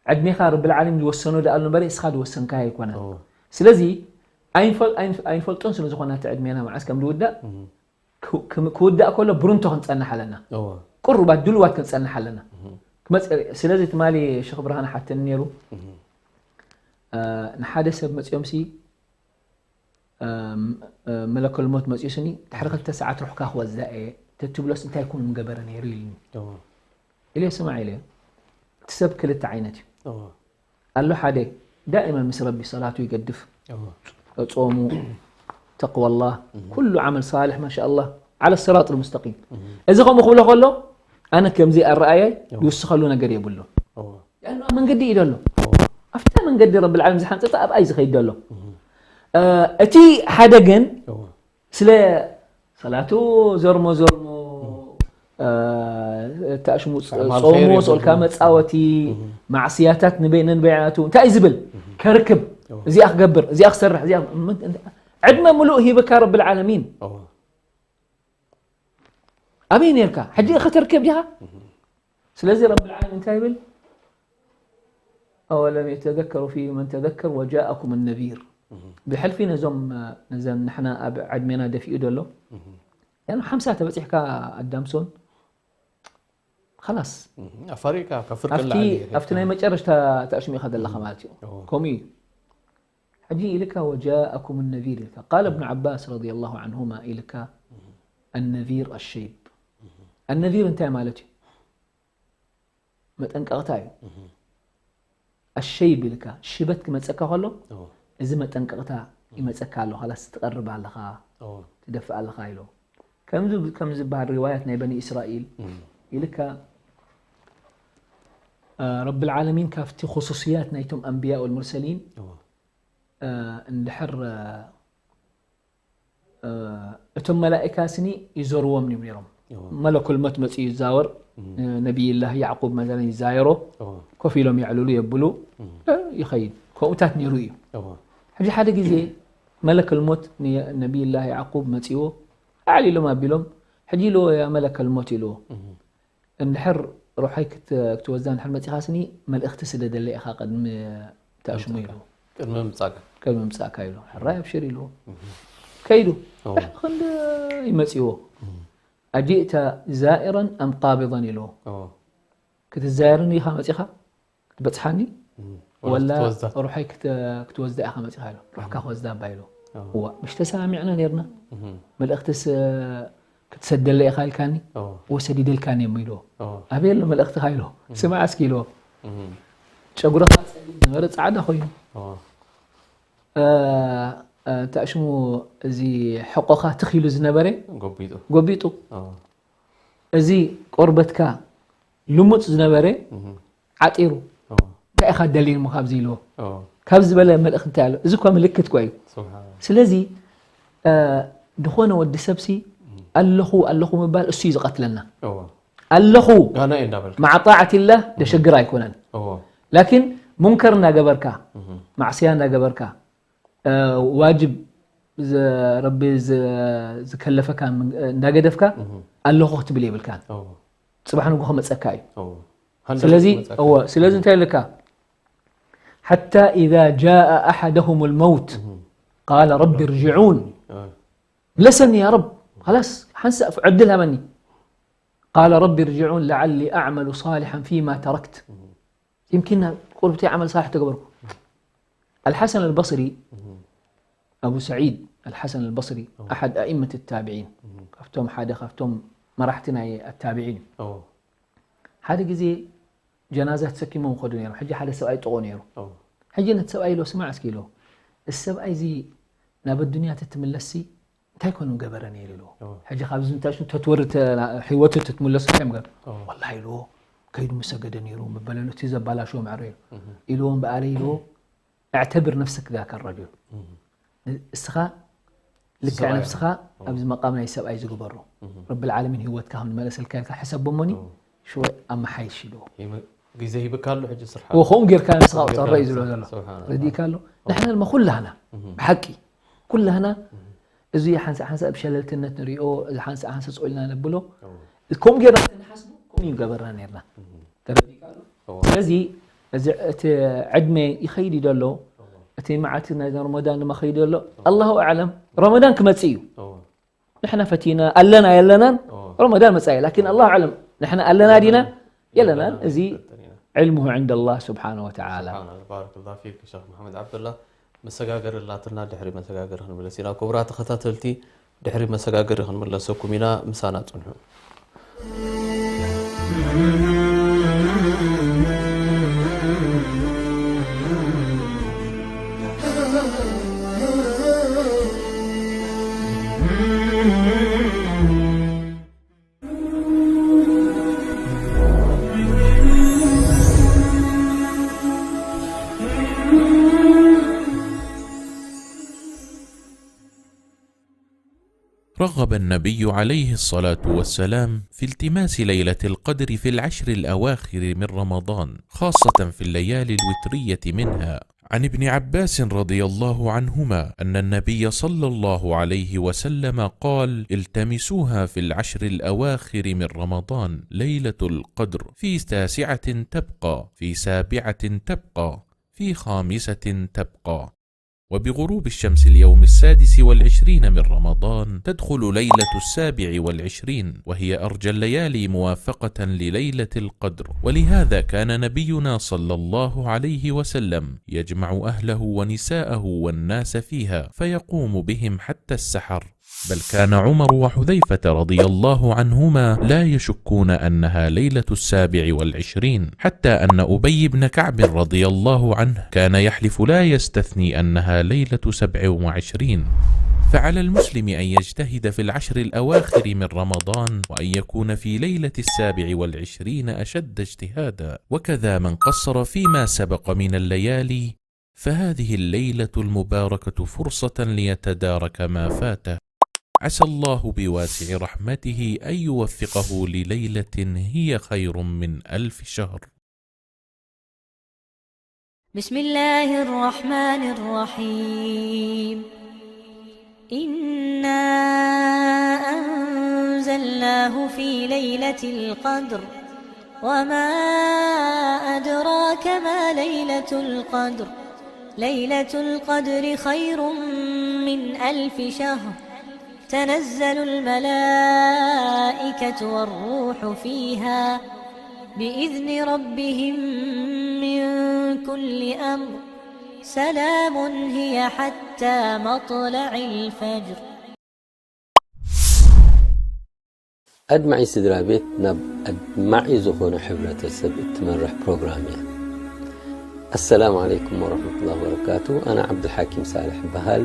ዕድሜኻ ረብል ዓለሚን ዝወሰኖ ደኣ ኣሎ እምበር እስኻ ዝወሰንካዮ ኣይኮነን። ስለዚ ኣይንፈልጦን ስለ ዝኾና እቲ ዕድሜና መዓስ ከም ዝውዳእ ክውዳእ ከሎ ብርንቶ ክንፀንሕ ኣለና። ቁሩባት ድልዋት ክንፀንሕ ኣለና። ስለዚ ትማሊ ሸኽ ብርሃን ሓተኒ ነይሩ ንሓደ ሰብ መፅኦም ሲ መለከል ሞት መፅኡ ስኒ ድሕሪ ክልተ ሰዓት ሩሕካ ክወፅእ እየ ተትብሎስ እንታይ ኮን ምገበረ ነይሩ ኢልኒ ኢለ ስማዕ ኢለ እቲ ሰብ ክልተ ዓይነት እዩ ኣሎ ሓደ ዳእመን ምስ ረቢ ሰላቱ ይገድፍ ጾሙ ተቅዋላህ ኩሉ ዓመል ሳልሕ ማሻ ኣላህ ዓለ ስራጥ ልሙስተቂም እዚ ከምኡ ክብሎ ከሎ ኣነ ከምዚ ኣረኣያይ ዝውስኸሉ ነገር የብሉን መንገዲ እዩ ዘሎ ኣብታ መንገዲ ረቢ ልዓለም ዝሓንፀፃ ኣብኣ እዩ ዝኸይድ ዘሎ እ፣ እቲ ሓደ ግን እዎ። ስለ ሰላቱ ዘርሞ ዘርሞ፣ እ፣ ተኣሽሙ ጸ-፣ ኣዕማል ጾሙ ኸይር ወጾልካ የብሉ። መጻወቲ፣ እህ። ማዕስያታት ንበይነ ንበይናቱ እንታይ እዩ ዝብል? እህ። ከርክብ፣ እዎ። እዚኣ ክገብር፣ እዚኣ ክሰርሕ፣ እዚኣ ምን-፣ ዕድመ ምሉእ ሂብካ ረብል ዓለሚን። እዎ። ኣበይ ነርካ? ሕጂ ኸተርክብ ዲኻ? እህ። ስለዚ ረብል ዓለሚን እንታይ ይብል? أولم يتذكروا فيه من تذكر وجاءكم النذير። እህ። ብሕልፊ ነዞም፣ ነዘን ንሕና ኣብ ዕድሜና ደፊኡ ዘሎ፣ እህ። ያን ሓምሳ ተበጺሕካ ኣዳምሶን፣ ኸላስ። እህ። ኣፋሪካ፣ ካብ ፍርቂ ኣብቲ፣ ንላዕሊ። ኣብቲ ናይ መጨረሽታ ተኣሽሚኻ ዘለኻ እህ። ማለት እዩ። እዎ። ከምኡ እዩ። ሕጂ ኢልካ وجاءكم النذير ኢልካ። قال ابن عباس رضي الله عنهما ኢልካ እህ። النذير الشيب። እህ። النذير እንታይ ማለት እዩ? መጠንቀቕታ እዩ። እህ። الشيب ኢልካ፣ ሽበት ክመጸካ ከሎ፣ እዎ። እዚ መጠንቀቕታ ይመጸካ ኣሎ፣ ኸላስ ትቐርብ ኣለኻ፣ እዎ። ትደፍእ ኣለኻ ኢሉ። ከምዚ፣ ከምዚ ዝበሃል ሪዋያት ናይ በኒ እስራኤል እህ። ኢልካ፣ እ፣ ረብል ዓለሚን ካብቲ ኹሱስያት ናይቶም ኣንብያ ወልሙርሰሊን፣ እዎ። እ፣ እንድሕር፣ እ፣ እ፣ እቶም መላእካ ስኒ ይዞርዎም እዮም ነይሮም። እዎ። መለኩል ሞት መጺኡ ይዛወር፣ እም። እ፣ ነቢይላህ ያዕቁብ መዘን ይዛየሮ፣ እዎ። ኮፍ ኢሎም የዕልሉ የብሉ፣ እም። እ፣ ይኸይድ። ከምኡታት ነይሩ እዩ። እዎ። ሕጂ ሓደ ግዜ መለክል ሞት ንየ-፣ ነቢይላህ ያዕቁብ መጺዎ፣ ኣዕሊሎም ኣቢሎም፣ ሕጂ ኢልዎ፣ "ያ መለከል ሞት" ኢልዎ። እም። እንድሕር ሩሐይ ክት-፣ ክትወስዳ እንድሕር መጺኻ ስኒ፣ መልእኽቲ ስደደለይ ኢኻ ቅድሚ ተኣሽሙ ኢሉ። ቅድሚ ምምጻእካ። ቅድሚ ምምጻእካ ኢሉ። ሕራይ ኣብሽር ኢሉ። እህ። ከይዱ። እዎ። ክንዲ ይመጺዎ። እህ። "أجئت زائرا أم قابضا؟" ኢሉ። እዎ። "ክትዛየርኒ ኢኻ መጺኻ? ክትበጽሓኒ? እህ። ወላ ወላ ክትወስዳ? ሩሐይ ክት-፣ ክትወስዳ ኢኻ መጺኻ?" ኢሉ። "ሩሕካ እህ። ክወስዳ እባ" ኢሉ። እዎ። እዋ፣ ምሽ ተሰማሚዕና ነይርና? እህ። መልእኽትስ ክትሰደለ ኢኻ ኢልካኒ፣ እዎ። ወሰዲደልካኒ እሞ ኢልዎ። እዎ። ኣበይ ኣሎ መልእኽትኻ ኢልዎ። እህ። ስማዕ እስኪ ኢልዎ። እህ። ጨጉርኻ ጸሊም ዝነበረ ጻዕዳ ኮይኑ። እዎ። እ፣ እ፣ እንታይ ሽሙ፣ እዚ ሕቆኻ ትኽ ኢሉ ዝነበረ ጎቢጡ። ጎቢጡ። እዎ። እዚ ቆርበትካ ልሙጽ ዝነበረ እህ። ዓጢሩ። እዎ። እንታይ ኢኻ ደልዩኒ እሞ ካብዚ ኢልዎ። እዎ። ካብ ዝበለ መልእኽቲ እንታይ ኣሎ? እዚ እኮ ምልክት እኮ እዩ። ስብሓን ኣላህ። ስለዚ፣ እ፣ ዝኾነ ወዲ ሰብሲ እህ። ኣለኹ፣ ኣለኹ ምባል እሱ እዩ ዝቐትለና። እዎ። ኣለኹ ጋና እየ እንዳበልካ። መዓ ጣዓት ኢላህ እህ። ደሸግር ኣይኮነን። እዎ። ላኪን ሙንከር እናገበርካ፣ እህ። ማዕስያ እናገበርካ፣ እ፣ ዋጅብ ዘ-፣ ረቢ ዘ-፣ ዝከለፈካ ምን-፣ እ፣ እንዳገደፍካ እህ። ኣለኹ ክትብል የብልካን። እዎ። ጽባሕ ንግሆ ክመጸካ እዩ። እዎ። ሃንደበት ስለዚ፣ ክመጸካ እዎ፣ እዩ። ስለዚ እንታይ ኢልካ? "حتى إذا جاء أحدهم الموت እህ። قال رب ارجعون." እህ። ምለሰኒ ያ ረብ፣ ኸላስ፣ ሓንሳእ ዕድል ሃበኒ። قال رب ارجعون لعلي أعمل صالحا فيما تركت። እህ። يمكن ቁሩብቲ ዓመል ሳልሕ ተገበርኩ። ኣልሓሰን ኣልበስሪ፣ እህ። ኣቡ ሰዒድ ኣልሓሰን ኣልበስሪ፣ እህ። ኣሓድ ኣኢመት ታብዒን፣ እህ። ካብቶም ሓደ ካብቶም መራሕቲ ናይ ኣታብዒን እዩ። እዎ። ሓደ ግዜ ጀናዛ ተሰኪሞም ይኸዱ ነይሮም። ሕጂ ሓደ ሰብኣይ ጥቑ ነይሩ። እዎ። ሕጂ ነቲ ሰብኣይ ኢሎ፣ "ስማዕ እስኪ" ኢሎ፣ "እዚ ሰብኣይ እዚ ናብ ኣዱንያ ተትምለስሲ እንታይ ኮን ገበረ ነይሩ?" ኢልዎ። እዎ። ሕጂ ካብዚ እንታይ ሽም ተትወሪ ተ-፣ ህይወቱ ተትምለሱ እንታይ ምገር? እዎ። "ወላሂ" ኢልዎ፣ "ከይዱ ምሰገደ ነይሩ፣ ምበለሉ እቲ ዘባላሽዎ ማዕረ" ኢሉ። እህ። ኢልዎ፣ "እምበኣረ" ኢልዎ፣ "اعتبر نفسك ذاك الرجل." እህ። እስኻ ልክዕ ሰብኣይ ነብስኻ እዎ። ኣብዚ መቃም ናይ ሰብኣይ ዝግበሮ። እህ። ረብል ዓለሚን ህይወትካ ከም ዝመለሰልካ ኢልካ ሕሰቦ እሞኒ፣ እዎ። ሽወ ኣመሓይሽ" ኢልዎ። ይመ-፣ ግዜ ሂብካ ኣሎ ሕጂ ስርሓ። እዎ፣ ከምኡ ጌርካ ንስኻ ከምኡ ጌርካ ቁጸሮ እዩ ዝብሎ ንስኻ፣ ዘሎ። ስብሓን ኣላህ። ረዲእካ ኣሎ። ንሕና ድማ ኩላህና እህ። ብሓቂ ኩላህና እህ። እዚ ሓንሳእ ሓንሳእ ብሸለልትነት ንሪኦ፣ እዚ ሓንሳእ ሓንሳእ ስቕ ኢልና ነብሎ። እዎ። ከምኡ ጌርና እንተንሓስቡ፣ ከምኡ ይገበርና ኔርና። እህ። ተረዲእካ ኣሎ? እዎ። ስለዚ፣ እዚ፣ እቲ ዕድመ ይኸይድ እዩ ዘሎ። እዎ። እቲ መዓልቲ ናይ ረመዳን ድማ ኸይድ ኣሎ። እዎ። ኣላሁ ኣዕለም፣ ረመዳን ክመጽእ እዩ። እዎ። ንሕና ፈቲና ኣለና የለናን፣ እዎ። ረመዳን መጻኢ። ላኪን ኣላሁ ኣዕለም፣ ንሕና ኣለና ዲና? የለናን። የለናን። እዚ ፈተና ኢና። ዕልሙሁ ዕንደ ኣላህ ስብሓነ ወተዓላ። ስብሓን ኣላህ። ባረከላሁ ፊክ ሸኽ መሓመድ ዓብደላ። መሰጋገሪ ኣላትና፣ ድሕሪ መሰጋገሪ ክንምለስ ኢና። ክቡራት ተኸታተልቲ፣ ድሕሪ መሰጋገሪ ክንምለሰኩም ኢና። ምሳና ጽንሑ። رغب النبي عليه الصلاة والسلام في التماس ليلة القدر في العشر الأواخر من رمضان، خاصة في الليالي الوترية منها. عن ابن عباس رضي الله عنهما أن النبي صلى الله عليه وسلم قال: "التمسوها في العشر الأواخر من رمضان، ليلة القدر، في تاسعة تبقى، في سابعة تبقى، في خامسة تبقى." وبغروب الشمس اليوم السادس والعشرين من رمضان تدخل ليلة السابع والعشرين، وهي أرجى الليالي موافقة لليلة القدر، ولهذا كان نبينا صلى الله عليه وسلم يجمع أهله ونساءه والناس فيها، فيقوم بهم حتى السحر، بل كان عمر وحذيفة رضي الله عنهما لا يشكون أنها ليلة السابع والعشرين، حتى أن أبي بن كعب رضي الله عنه كان يحلف لا يستثني أنها ليلة سبع وعشرين. فعلى المسلم أن يجتهد في العشر الأواخر من رمضان، وأن يكون في ليلة السابع والعشرين أشد اجتهادا، وكذا من قصر فيما سبق من الليالي، فهذه الليلة المباركة فرصة ليتدارك ما فاته. عسى الله بواسع رحمته أن يوفقه لليلة هي خير من ألف شهر. بسم الله الرحمن الرحيم. إنا أنزلناه في ليلة القدر. وما أدراك ما ليلة القدر. ليلة القدر خير من ألف شهر. تنزل الملائكة والروح فيها بإذن ربهم من كل أمر. سلام هي حتى مطلع الفجر. ኣድማዒ ስድራ ቤት ናብ ኣድማዒ ዝኾነ ሕብረተሰብ እትመርሕ ፕሮግራም እያ። ኣሰላሙ ዓለይኩም ወረሕመቱላሂ ወበረካቱ። ኣነ ዓብዱልሓኪም ሳልሕ እበሃል።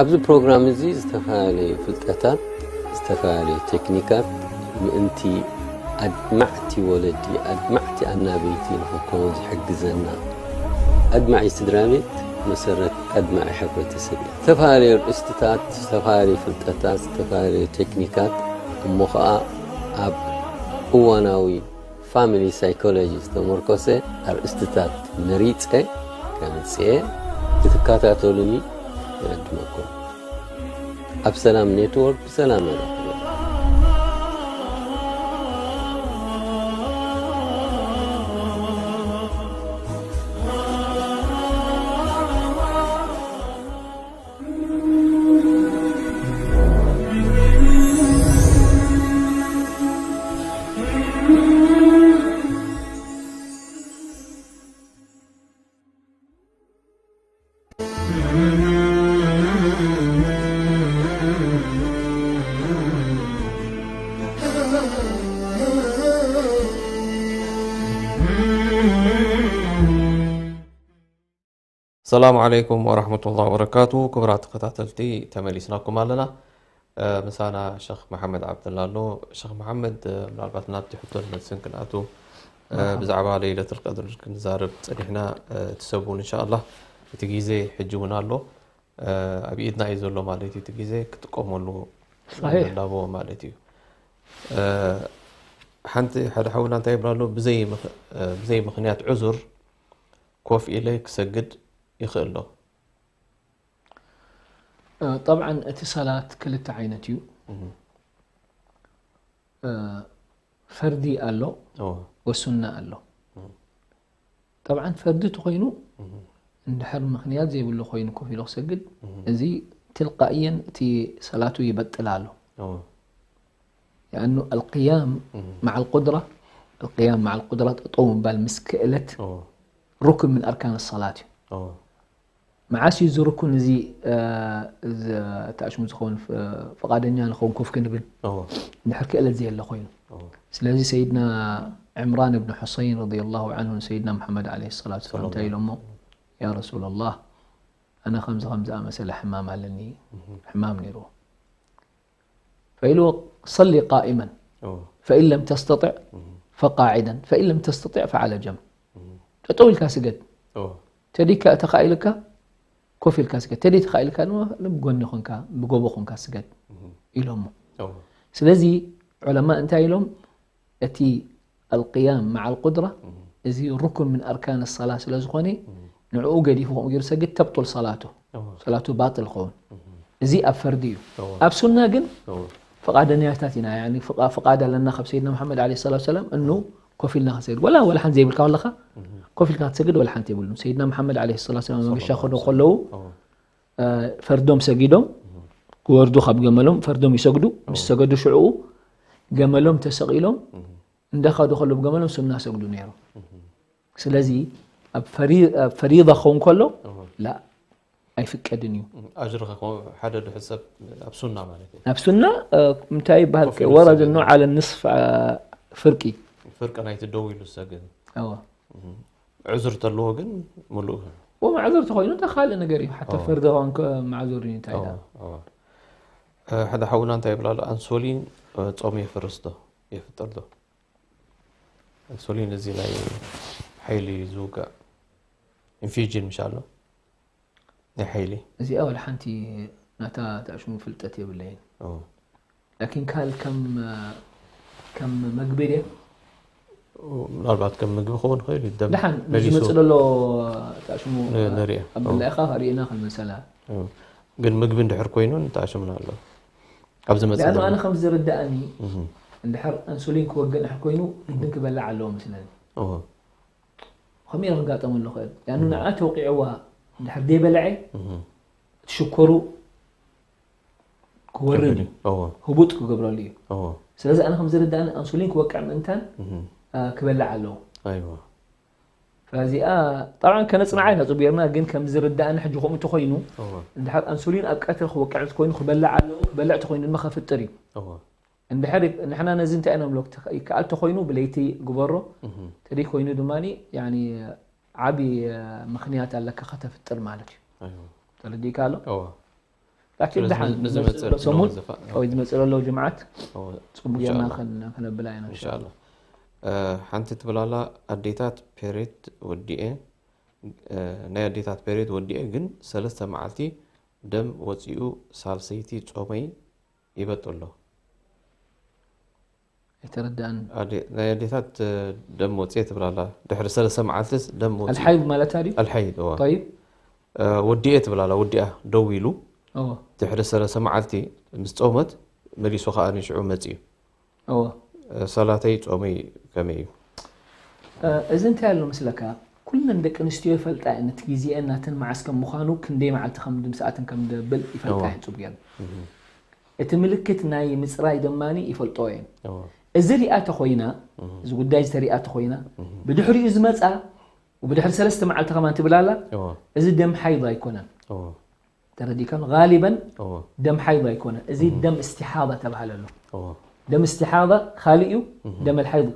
ኣብዚ ፕሮግራም እዚ ዝተፈላለዩ ፍልጠታት፣ ዝተፈላለዩ ቴክኒካት ምእንቲ ኣድማዕቲ ወለዲ፣ ኣድማዕቲ ኣናበይቲ ንኽንከውን ዝሕግዘና። ኣድማዒ ስድራ ቤት መሰረት ኣድማዒ ሕብረተሰብ እዩ። ዝተፈላለዩ ኣርእስትታት፣ ዝተፈላለዩ ፍልጠታት፣ ዝተፈላለዩ ቴክኒካት እሞ ኸዓ ኣብ እዋናዊ ፋሚሊ ሳይኮሎጂ ዝተመርኮሰ ኣርእስትታት መሪፀ ከምፅኤ ክትከታተሉኒ ይዕድመኩም። ኣብ ሰላም ኔትወርክ ብሰላም መራኽበ። ሰላሙ ዓለይኩም ወራህመቱላሂ ወበረካቱ። ክቡራት ተኸታተልቲ፣ ተመሊስናኩም ኣለና። ምሳና ሸኽ መሓመድ ዓብደላ ኣሎ። ሸኽ መሓመድ፣ ምናልባት ናብቲ ሕቶን መልስን ክንኣቱ፣ ብዛዕባ ለይለቱል ቀድር ክንዛረብ ጸኒሕና። እቲ ሰብ እውን እንሻኣላህ እቲ ግዜ ሕጂ እውን ኣሎ፣ ኣብ ኢድና እዩ ዘሎ ማለት እዩ። እቲ ግዜ ክጥቀመሉ ንላቦ ማለት እዩ። ሓንቲ ሓደ ሓውና እንታይ ይብላ ኣሎ? ብዘይ ምኽ-፣ ብዘይ ምኽንያት ዑዙር ኮፍ ኢለ ክሰግድ ይኽእል ዶ? ጠብዓን እቲ ሰላት ክልተ ዓይነት እዩ። ፈርዲ ኣሎ ወሱና ኣሎ። ጠብዓን ፈርዲ ተኾይኑ እንድሕር ምኽንያት ዘይብሉ ኮይኑ ኮፍ ኢሉ ክሰግድ፣ እዚ ትልቃእየን እቲ ሰላቱ ይበጥል ኣሎ። ያኣኑ ኣልቅያም መዓል ቁድራ፣ ኣልቅያም መዓል ቁድራ፣ ጠጠው ምባል ምስ ክእለት ሩክን ምን ኣርካን ሰላት እዩ። መዓስ እዩ እዚ ሩኩን እዚ ተኣሽሙ ዝኸውን? ፍቓደኛ ንኸውን ኮፍ ክንብል እንድሕር ክእለት ዘየለ ኮይኑ። ስለዚ ሰይድና ዕምራን እብን ሑሰይን ረዲየላሁ ዓንሁ ንሰይድና ሙሓመድ ዓለይሂ ሰላቱ ወሰላም እንታይ ኢሎሞ? ያ ረሱለላህ፣ ኣነ ከምዚ ከምዚ ኣመሰለ ሕማም ኣለኒ፣ ሕማም ነይርዎ። ፈኢልዎ፣ ሰሊ ቃኢመን ፈኢን ለም ተስተጢዕ ፈቃዒደን ፈኢን ለም ተስተጢዕ ፈዓለ ጀንብ። ጠጠው ኢልካ ስገድ። ተዲካ ተኻኢልካ ኮፍ ኢልካ ስገድ። ተደይ ተኻኢልካ ድማ ብጎኒ ኮንካ፣ ብጎቦ ኮንካ ስገድ። ኢሎሞ። ስለዚ ዑለማ እንታይ ኢሎም? እቲ ኣልቅያም መዓ ኣልቁድራ እዚ ሩኩን ምን ኣርካን ሰላ ስለ ዝኾነ ንዕኡ ገዲፉ ከምኡ ገይሩ ሰግድ ተብጡል ሰላቱ ሰላቱ ባጥል ኸውን። እዚ ኣብ ፈርዲ እዩ። ኣብ ሱና ግን ፍቓደኛታት ኢና። ፍቓድ ኣለና ካብ ሰይድና መሓመድ ለ ሰላ ሰላም እኑ ኮፍ ኢልና ክንሰግድ ወላ ወላ ሓንቲ ዘይብልካ ከለኻ ኮፍ ኢልካ ክትሰግድ ወላ ሓንቲ የብሉን። ሰይድና መሓመድ ለ ሰላ ሰላም መገሻ ከዶ ከለዉ ፈርዶም ሰጊዶም ክወርዱ ካብ ገመሎም ፈርዶም ይሰግዱ። ምስ ሰገዱ ሽዕኡ ገመሎም ተሰቒሎም እንዳኸዱ ከሉ ብገመሎም ሱና ሰግዱ ነይሮም። ስለዚ ኣብ ፈሪዳ ክኸውን ከሎ ላ ኣይፍቀድን እዩ። ኣጅሪ ሓደ ድሕር ሰብ ኣብ ሱና ማለት እዩ። ኣብ ሱና እንታይ ይበሃል? ወረድ ኖ ዓለ ንስፍ ፍርቂ ፍርቂ ናይቲ ደው ኢሉ ዝሰግድ። ዕዙር ተለዎ ግን ምሉእ። ወማዕዙር ተኮይኑ እንተ ካልእ ነገር እዩ። ሓታ ፈርዲ ከውን ማዕዙር እዩ። እንታይ ሓደ ሓውና እንታይ ይብላሉ? ኣንሶሊን ጾም የፍርስ ዶ የፍጥር ዶ? ኣንሶሊን እዚ ናይ ሓይሊ ዝውጋእ ኢንፊጅን ምሽ ኣሎ ናይ ሓይሊ። እዚኣ ወላ ሓንቲ ናታ ተዕሽሙ ፍልጠት የብለይን። ላኪን ካል ከም ከም መግቢ ድያ? ምናልባት ከም ምግቢ ክኸውን ይኽእል እዩ። ደም ደሓን መሊሱ ዝመጽእ ዘሎ ተዕሽሙ ንሪኦ። ኣብ ብላኢኻ ርኢና ክንመሰላ። ግን ምግቢ እንድሕር ኮይኑ ንተዕሽምና ኣሎ። ኣብ ዝመጽእ ደም ኣነ ከም ዝርዳእኒ እንድሕር ኣንሱሊን ክወግእ እንድሕር ኮይኑ ግድን ክበልዕ ኣለዎ መስለኒ። ከምኡ ኢለ ክጋጠመሉ ክእል። ያኑ ንዓ ተውቂዕዋ እንድሕር ደይበልዐ እቲ ሽኮሩ ክወርድ እዩ። ህቡጥ ክገብረሉ እዩ። ስለዚ ኣነ ከም ዝርዳእኒ ኣንሱሊን ክወቅዕ ምእንታን ክበልዕ ኣለዎ። እዚኣ ጠብዓ ከነፅንዓ ኢና ፅቡርና፣ ግን ከም ዝርዳእኒ ሕጂ ከምኡ ተኮይኑ እንድሕር ኣንሱሊን ኣብ ቀትሪ ክወቅዕ እንተኮይኑ ክበልዕ ኣለዎ፣ ክበልዕ ተኮይኑ ድማ ከፍጥር እዩ። እንድሕር ንሕና ነዚ እንታይ ኢና ንብሎ፣ ይከኣል ተኮይኑ ብለይቲ ግበሮ፣ ተደይ ኮይኑ ድማ ዓብዪ ምክንያት ኣለካ ከተፍጥር ማለት እዩ። ተረዲእካ ኣሎ? ላኪን ደሓን ዝመፅእ ዘሎ ሰሙን ወይ ዝመፅእ ዘሎ ጅምዓት ፅቡቅ ጌርና ከነብላ ኢና። እንሻላ። ሓንቲ ትብላላ ኣዴታት ፔሬት ወዲኤ፣ ናይ ኣዴታት ፔሬት ወዲኤ ግን ሰለስተ መዓልቲ ደም ወፂኡ ሳልሰይቲ ፆመይ ይበጥ ኣሎ። ኣይተረዳእን። ናይ ኣዴታት ደም ወፅኤ ትብላላ ድሕሪ ሰለስተ መዓልትስ ደም ወፅኡ። ኣልሓይድ ማለት ድዩ? ኣልሓይድ እዋ። ጠይብ። ወዲኤ ትብላላ ወዲኣ ደው ኢሉ ድሕሪ ሰለስተ መዓልቲ ምስ ፆመት መሊሱ ከዓ ንሽዑ መፅኡ። ሰላተይ ፆመይ ከመይ እዩ? እዚ እንታይ ኣሎ ምስለካ፣ ኩለን ደቂ ኣንስትዮ ይፈልጣ እየን እቲ ግዜአን ናተን መዓስ ከም ምዃኑ ክንደይ መዓልቲ ከም ድምስኣትን ከም ደብል ይፈልጣ እየን። ፅቡቅ እየን። እቲ ምልክት ናይ ምፅራይ ድማ ይፈልጦ እየን። እዚ ሪኣ ተኮይና፣ እዚ ጉዳይ ዝተሪኣ ተኮይና ብድሕሪኡ ዝመፃ ብድሕሪ ሰለስተ መዓልቲ ከማን ትብል ኣላ። እዚ ደም ሓይድ ኣይኮነን። ተረዲእካን? ጋሊበን ደም ሓይድ ኣይኮነን። እዚ ደም እስትሓባ ተባሃለ ኣሎ። ደም እስትሓባ ካልእ እዩ፣ ደም ኣልሓይድ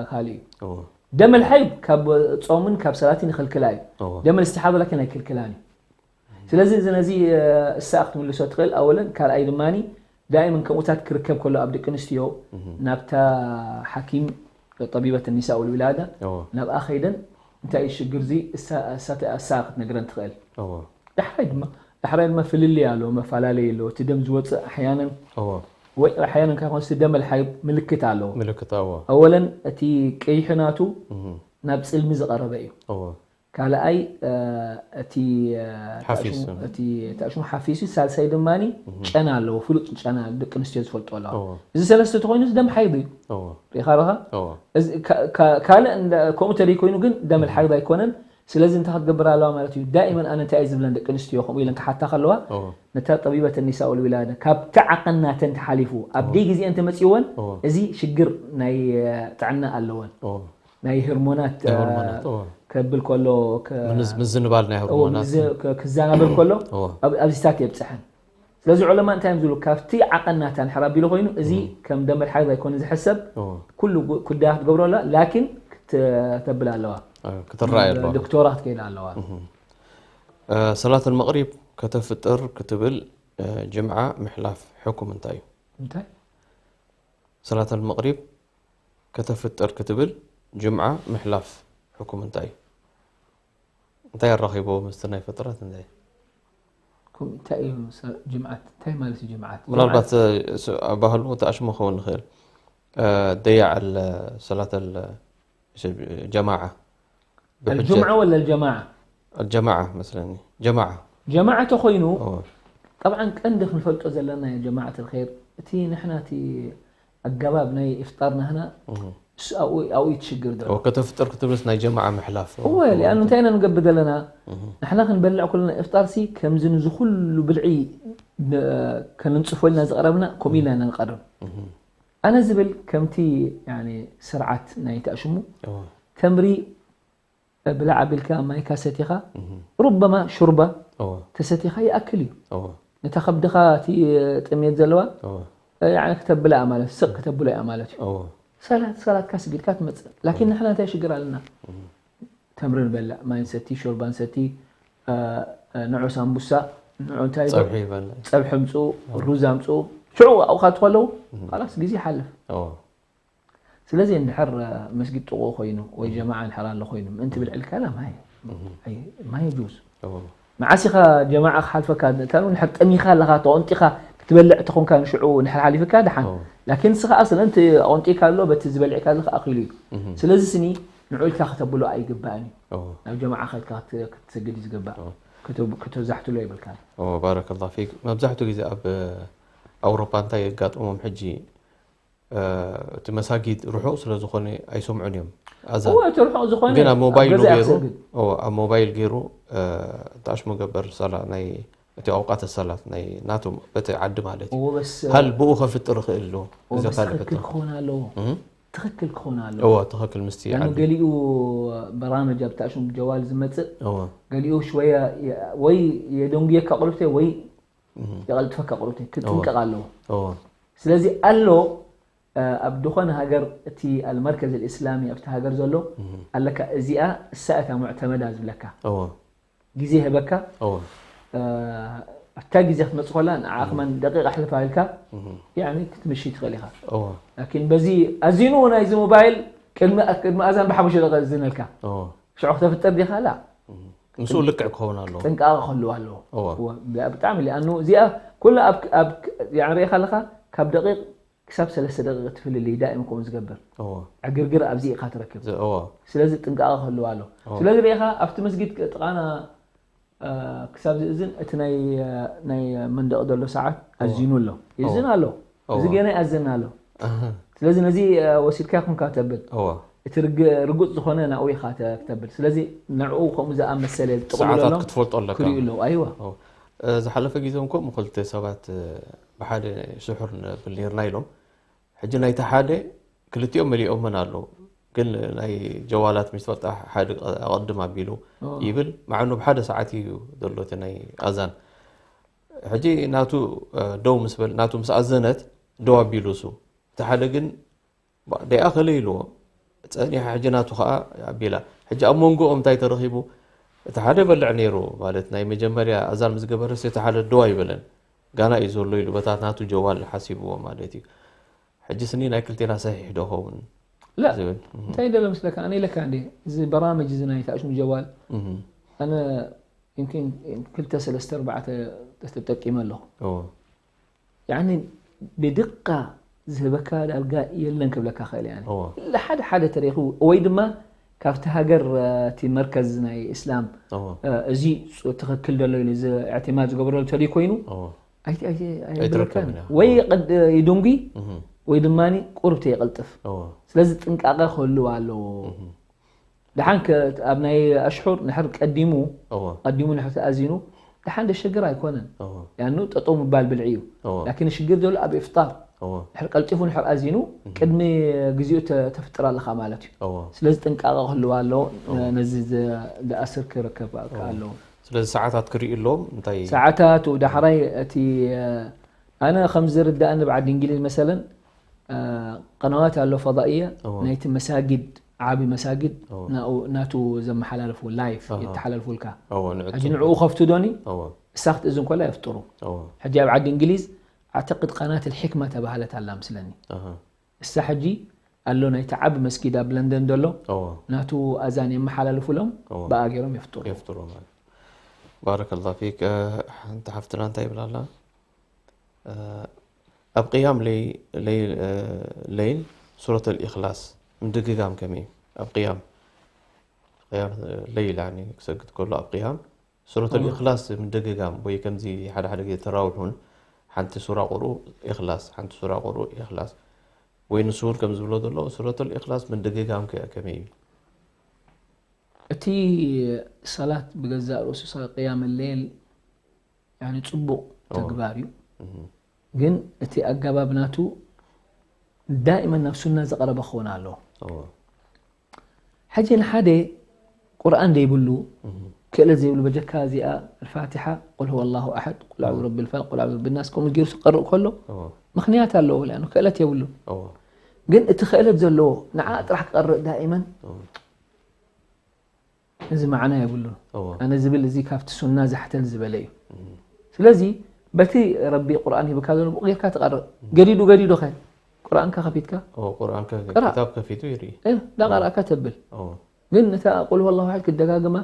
ካልእ እዩ። ደም ኣልሓይድ ካብ ጾምን ካብ ሰላትን ይኽልክላ እዩ። ደም እስትሓባ ላኪን ኣይክልክላን እዩ። ስለዚ እዚ ነዚ እሳ ክትምልሶ ትኽእል ኣወለን። ካልኣይ ድማ ዳይመን ከምኡታት ክርከብ ከሎ ኣብ ደቂ ኣንስትዮ ናብታ ሓኪም ጠቢበት ኒሳ ወልዊላዳ ናብኣ ከይደን እንታይ እዩ ሽግር እዚ እሳ ክትነግረን ትኽእል። ዳሕራይ ድማ ዳሕራይ ድማ ፍልልይ ኣለዎ፣ መፈላለይ ኣለዎ። እቲ ደም ዝወፅእ ኣሕያነን ወይ ኣሕያነን ካብ ኮንስ ደም ኣልሓይድ ምልክት ኣለዎ። ምልክት ኣለዎ። ኣወለን እቲ ቀይሒ ናቱ ናብ ፅልሚ ዝቐረበ እዩ። ካልኣይ እቲ ተዕሽሙ ሓፊሱ ሳልሳይ ድማ ጨና ኣለዎ፣ ፍሉጥ ጨና ደቂ ኣንስትዮ ዝፈልጦ ኣለዋ። እዚ ሰለስተ ተኮይኑ እዚ ደም ሓይድ እዩ። ሪኢኻ ኣለኻ? ካልእ ከምኡ ተደይ ኮይኑ ግን ደም ሓይድ ኣይኮነን። ስለዚ እንታይ ክትገብር ኣለዋ ማለት እዩ? ዳኢመን ኣነ እንታይ እየ ዝብለን ደቂ ኣንስትዮ ከምኡ ኢለን ክሓታ ከለዋ ነታ ጠቢበት ኒሳ ወልዊላደ ካብቲ ዓቐን ናተን ተሓሊፉ ኣብ ደይ ግዜአን ተመፅእወን እዚ ሽግር ናይ ጥዕና ኣለወን። ናይ ሆርሞናት ከብል ከሎ ምዝንባል ናይ ሆርሞናት ክዘናበል ከሎ ኣብዚታት የብፅሐን። ስለዚ ዑለማ እንታይ እዮም ዝብሉ? ካብቲ ዓቐን ናታ ንሕር ኣቢሉ ኮይኑ እዚ ከም ደም ኣልሓይድ ኣይኮነ ዝሕሰብ። ኩሉ ኩዳያ ክትገብሮ ኣለዋ፣ ላኪን ክትብል ኣለዋ፣ ክትረኣይ ኣለዋ፣ ዶክቶራ ክትከይድ ኣለዋ። ሰላት ኣልመቕሪብ ከተፍጥር ክትብል ጅምዓ ምሕላፍ ሕኩም እንታይ እዩ? እንታይ ሰላት ኣልመቕሪብ ከተፍጥር ክትብል ጅምዓ ምሕላፍ ሕኩም እንታይ እዩ? እንታይ ኣራኺብዎ ምስቲ ናይ ፍጥረት እንታይ? ኩም እንታይ እዩ ስ- ጅምዓት እንታይ ማለት እዩ ጅምዓት ምናልባት እ፣ ስ- ባህሉ ተኣሽሞ ክኸውን ንኽእል ደያዕ ሰላት ጀማዓ الجمعة ولا الجماعة الجماعة መስለኒ ጀማዓ ጀማዓ ተኮይኑ እዎ طبعا ቀንዲ ክንፈልጦ ዘለና ጀማዓት الخير እቲ ንሕና እቲ ኣገባብ ናይ ኢፍጣር ናህና እህ። እሱ ኣብኡ ኣብኡ እዩ ትሽግር ዘሎ እዎ ከተፍጥር ክትብልስ ናይ ጀማዓ ምሕላፍ እወ ሊኣኑ እንታይ ኢና ንገብር ዘለና ንሕና ክንበልዕ ከለና ኢፍጣር ሲ ከምዚ ንዚ ኩሉ ብልዒ ን- ከነንጽፎ ኢልና ዝቐረብና ከምኡ ኢልና ኢና ንቐርብ ኣነ ዝብል ከምቲ ያኒ ስርዓት ናይ ተኣሽሙ እዎ ተምሪ ብላዕ ኣቢልካ ማይካ ሰቲኻ ሩበማ ሹርባ እዎ ተሰቲኻ ይኣክል እዩ እዎ ነታ ከብድኻ እቲ ጥሜት ዘለዋ እዎ ያኒ ክተብላ ማለት ስቕ ክተብሎ እያ ማለት እዩ እዎ ሰላት ሰላትካ ስጊድካ ትመፅእ ላኪን ንሕና እንታይ ሽግር ኣለና ተምሪ ንበልዕ ማይ ንሰቲ ሾርባ ንሰቲ ንዑ ሳምቡሳ ንዑ እንታይ ፀብሒ ይበልዕ ፀብሒ ምፅኡ ሩዝ ኣምፅኡ ሽዑ ኣብኡ ካቱ ከለዉ ላስ ግዜ ይሓልፍ እዎ ስለዚ እንድሕር መስጊድ ጥቑ ኮይኑ ወይ ጀማዓ እንድሕር ኣሎ ኮይኑ ምእንቲ ብልዕልካ ላ ማይ ማይ ጁዝ እዎ መዓስ ኢኻ ጀማዓ ክሓልፈካ እታ እንድሕር ጠሚኻ ኣለኻ ተቆንጢኻ ክትበልዕ ተኾንካ ንሽዑ እንድሕር ሓሊፍካ ደሓን እዎ። ላኪን ንስኻ ኣስለን እቲ ኣቆንጢካ ኣሎ በቲ ዝበልዕካ ኣለኻ ኣኺሉ እዩ ስለዚ ስኒ ንዑ ኢልካ ከተብሎ ኣይግባእን እዩ እዎ ናብ ጀማዓ ከድካ ክት- ክትሰግድ እዩ ዝግባእ እዎ። ክተ- ክተዛሕትሎ የብልካ እዎ ባረከላ ፊክ መብዛሕትኡ ግዜ ኣብ ኣውሮፓ እንታይ የጋጥሞም ሕጂ እ፣ እቲ መሳጊድ ርሑቕ ስለ ዝኾነ ኣይሰምዑን እዮም ኣዛን እወ እቲ ርሑቕ ዝኾነ ግን ኣብ ሞባይሉ ገዛ ገይሩ ክሰግድ እዎ ኣብ ሞባይል ገይሩ እ፣ ተኣሽሙ ገበር ሰላ ናይ እቲ ኣውቃት ሰላት ናይ ናቶም በቲ ዓዲ ማለት እዩ እወ በስ ሃል ብኡ ከፍጥር ይኽእል ዶ እወ እዚ በስ ካልእ ትኽክል ሕቶ ክኾን ኣለዎ እህ? ትኽክል ክኾን ኣለዎ እዎ ትኽክል ምስቲ ያኑ ዓዲ ገሊኡ በራመጅ ኣብ ተኣሽሙ ጀዋል ዝመፅእ እዎ ገሊኡ ሽወያ ወይ የደንጉየካ ቁልፍተ ወይ እህ፣ የቐልጥፈካ ቁልፍተ ክጥንቀቕ ኣለዎ እዎ ስለዚ ኣሎ ኣብ ዝኾነ ሃገር እቲ ኣልመርከዝ ልእስላሚ ኣብቲ ሃገር ዘሎ ኣለካ እዚኣ እሳ እታ ሙዕተመዳ ዝብለካ እዎ ግዜ ህበካ እዎ ኣብታ ግዜ ክትመፅእ ከላ ንዓ ከማን ደቂቕ ኣሕልፋ ኢልካ ያኒ ክትምሽይ ትኽእል ኢኻ እዎ ላኪን በዚ ኣዚኑ ናይዚ ሞባይል ቅድሚ ቅድሚ ኣዛን ብሓሙሽተ ደቂቕ ዝንልካ እዎ ሽዑ ክተፍጥር ዲኻ ላ ምስኡ ልክዕ ክኸውን ኣለዎ ጥንቃቐ ክህልዎ ኣለዎ እዎ እወ፣ ብ- ብጣዕሚ ሊኣኑ እዚኣ ኩላ ኣብ ኣብ ያኒ ርኢኻ ኣለኻ ካብ ደቂቕ ክሳብ ሰለስተ ደቂቕ ትፍልልይ ዳኢም ከምኡ ዝገብር እዎ ዕግርግር ኣብዚ ኢኻ ትረክብ ዘ- እዎ ስለዚ ጥንቃቐ ክህልዎ ኣሎ እዎ። ስለዚ ርኢኻ ኣብቲ መስጊድ ጥቓና እ፣ ክሳብ ዝእዝን እቲ ናይ እ፣ ናይ መንደቕ ዘሎ ሰዓት ኣዚኑ ኣሎ ይእዝን ኣሎ እዚ እዎ። ገና ይኣዝን ኣሎ ኣህ፣ ስለዚ ነዚ እ፣ ወሲድካ ይኹንካ ተብል እዎ እቲ ርግ- ርጉፅ ዝኾነ ናብኡ ኢኻ ተ- ክተብል ስለዚ ንዕኡ ከምኡ ዝኣመሰለ ሰዓታት ዝጥቕልለሎም ክትፈልጦ ኣለካ ክርእዩ ኣለዉ ኣይዋ እዎ። እ፣ ዝሓለፈ ግዜ እውን ከምኡ ክልተ ሰባት እ፣ ብሓደ ስሑር ነብል ነርና ኢሎም ሕጂ ናይቲ ሓደ ክልቲኦም መሊኦምን ኣለዉ ግን ናይ ጀዋላት ምስ ትፈልጣ ሓደ ኣቐድም ኣቢሉ እዎ። ይብል ማዕኑ ብሓደ ሰዓት እዩ ዘሎ እቲ ናይ ኣዛን ሕጂ ናቱ እ፣ ደው ምስ በል ናቱ ምስ ኣዘነት ደው ኣቢሉ እሱ እቲ ሓደ ግን ደኣ ከለ ኢልዎ ጸኒሓ ሕጂ ናቱ ከዓ ኣቢላ ሕጂ ኣብ መንጎኦም እንታይ ተረኺቡ እቲ ሓደ በልዕ ነይሩ ማለት ናይ መጀመርያ ኣዛን ምስ ገበረስ እቲ ሓደ ደው ኣይበለን ጋና እዩ ዘሎ ኢሉ በታ ናቱ ጀዋል ሓሲብዎ ማለት እዩ ሕጂ ስኒ ናይ ክልቴና ሰሒሕ ዶ ኸውን لا ዝብል እንታይ ደለ ምስለካ ኣነ ኢለካ እንዴ እዚ በራመጅ እዚ ናይ ተኣሽሙ ጀዋል እህ፣ ኣነ يمكن ክልተ ሰለስተ ኣርባዕተ ተጠቂመ ኣለኹ እዎ ያኒ ብድቃ ዝህበካ ዳርጋ የለን ክብለካ ክእል ያኒ እዎ ኢላ ሓደ ሓደ ተረኺቡ ወይ ድማ ካብቲ ሃገር እ፣ እቲ መርከዝ ናይ እስላም እዎ እ፣ እዚ ፅ- ትኽክል ዘሎ ኢሉ እዚ እዕትማድ ዝገብረሉ ተልዩ ኮይኑ እዎ ኣይቲ- ኣይቲ- ኣይትረከብን ኣይብለካን እያ። ወይ የቐድ- ይደንጉ እህ፣ ወይ ድማ ቁርብ ተየቐልጥፍ እዎ ስለዚ ጥንቃቐ ክህልዎ ኣለዎ ደሓን ከ- ኣብ ናይ ኣሽሑር ንሕር ቀዲሙ እዎ ቀዲሙ ንሕር ተኣዚኑ ደሓን ደሸግር ኣይኮነን እዎ ያኑ ጠጠው ምባል ብልዒ እዩ እዎ ላኪን ሽግር ዘሎ ኣብ ኢፍጣር እዎ ንሕር ቀልጢፉ ንሕር ኣዚኑ ቅድሚ ግዜኡ ተ- ተፍጥር ኣለኻ ማለት እዩ እዎ ስለዚ ጥንቃቐ ክህልዋ ኣለዎ ነዚ ዝ- ዝኣስር ክርከብ ኣለዎ ስለዚ ሰዓታት ክርእዩ ኣለዎም እንታይ ሰዓታቱ ዳሕራይ እቲ ኣነ ከም ዝርዳእኒ ብዓዲ እንግሊዝ መሰለን ቀነዋት ኣሎ ፈضائية እዎ። ናይቲ መሳጊድ ዓቢ መሳጊድ እዎ። ናኡ- ናቱ ዘመሓላልፉ ላይፍ ኣሃ። ይተሓላልፉልካ እዎ ንዕቱ ሕጂ ንዕኡ ከፍቱ ዶኒ እዎ እሳ ክትእዝን ኮላ የፍጥሩ እዎ ሕጂ ኣብ ዓዲ እንግሊዝ ኣዕተቅድ ቀናት الحكمة ተባሃለት ኣላ ምስለኒ ኣሃ እሳ ሕጂ ኣሎ ናይቲ ዓቢ መስጊድ ኣብ ለንደን ዘሎ እዎ ናቱ ኣዛን የመሓላልፉሎም እዎ ብኣ ገይሮም የፍጥሩ የፍጥሩ ማለት ባረከላሁ ፊክ። ሓንቲ ሓፍትና እንታይ ይብላ ኣላ? ኣብ ቅያም ለይል ሱረት ኣልኢኽላስ ምድግጋም ከመይ እዩ? ኣብ ቅያም ለይል ክሰግድ ከሎ ኣብ ቅያም ሱረት ኣልኢኽላስ ምድግጋም ወይ ከምዚ ሓደ ሓደ ግዜ ተራዊሕ እውን ሓንቲ ሱራ ቁርኡ ኢኽላስ ሓንቲ ሱራ ቁርኡ ኢኽላስ ወይ ንሱ እውን ከም ዝብሎ ዘሎ ሱረት ኣልኢኽላስ ምድግጋም ከ ከመይ እዩ? እቲ ሰላት ብገዛእ ርእሱ ቅያም ሌል ጽቡቕ ተግባር እዩ። ግን እቲ ኣገባብ ናቱ ዳኢመን ናብ ሱና ዝቐረበ ክኸውን ኣለዎ። ሕጂ ንሓደ ቁርኣን ዘይብሉ ክእለት ዘይብሉ በጀካ እዚኣ ኣልፋቲሓ ቁል ሁወ ኣላሁ ኣሐድ ቁል ኣዑዙ ብረቢ ልፈለቅ ቁል ኣዑዙ ብናስ ከምኡ ገይሩ ክቀርእ ከሎ ምኽንያት ኣለዎ። ክእለት የብሉ። ግን እቲ ክእለት ዘለዎ ንዓ ጥራሕ ክቀርእ ዳኢመን እዚ መዓና የብሉን። ኣነ ዝብል እዚ ካብቲ ሱና ዛሕተል ዝበለ እዩ። ስለዚ በቲ ረቢ ቁርኣን ሂብካ ዘሎ ብኡ ጌርካ ትቐርእ። ገዲዱ ገዲዱ ከ ቁርኣንካ ከፊትካ ቁርኣን ክታብ ከፊቱ ይርኢ። እንዳቐረእካ ተብል። ግን ነታ ቁል ወላሁ ሓድ ክትደጋግማ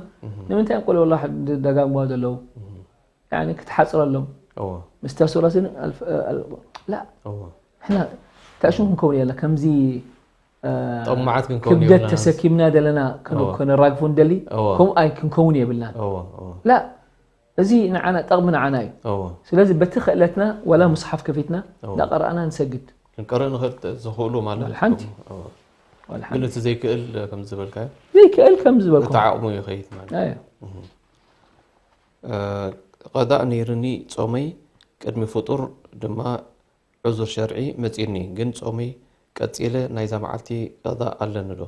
ንምንታይ ቁል ወላሁ ሓድ ዝደጋግማ ዘለዉ ክትሓፅረሎም ምስታ ሱረትን ላ ንሕና ታእሽም ክንከውን የለ ከምዚ ጠማዓት ክንከውን ክብደት የብልናን። ተሰኪምና ዘለና ከነ- እዎ። ከነራግፎ እንደሊ እዎ። ከምኡ ኣይ ክንከውን የብልናን እዎ፣ እዎ። ላ እዚ ንዓና ጠቕሚ ንዓና እዩ እዎ። ስለዚ በቲ ክእለትና ወላ ሙስሓፍ ከፊትና እዎ። እንዳቐረኣና ንሰግድ ክንቀርእ ንኽእል ዝኽእሉ ማለት ዋላ ሓንቲ። እዎ። ዋላ ግን ሓንቲ። እቲ ዘይክእል ከም ዝበልካዮ ዘይክእል ከም ዝበልኩ እቲ ዓቕሙ ይኸይድ ማለት እዩ። ኣዮ። ቀዳእ ነይርኒ ጾመይ ቅድሚ ፍጡር ድማ ዑዙር ሸርዒ መጺኡኒ ግን ጾመይ ቀጺለ ናይዛ መዓልቲ ቀዳእ ኣለኒ ዶ?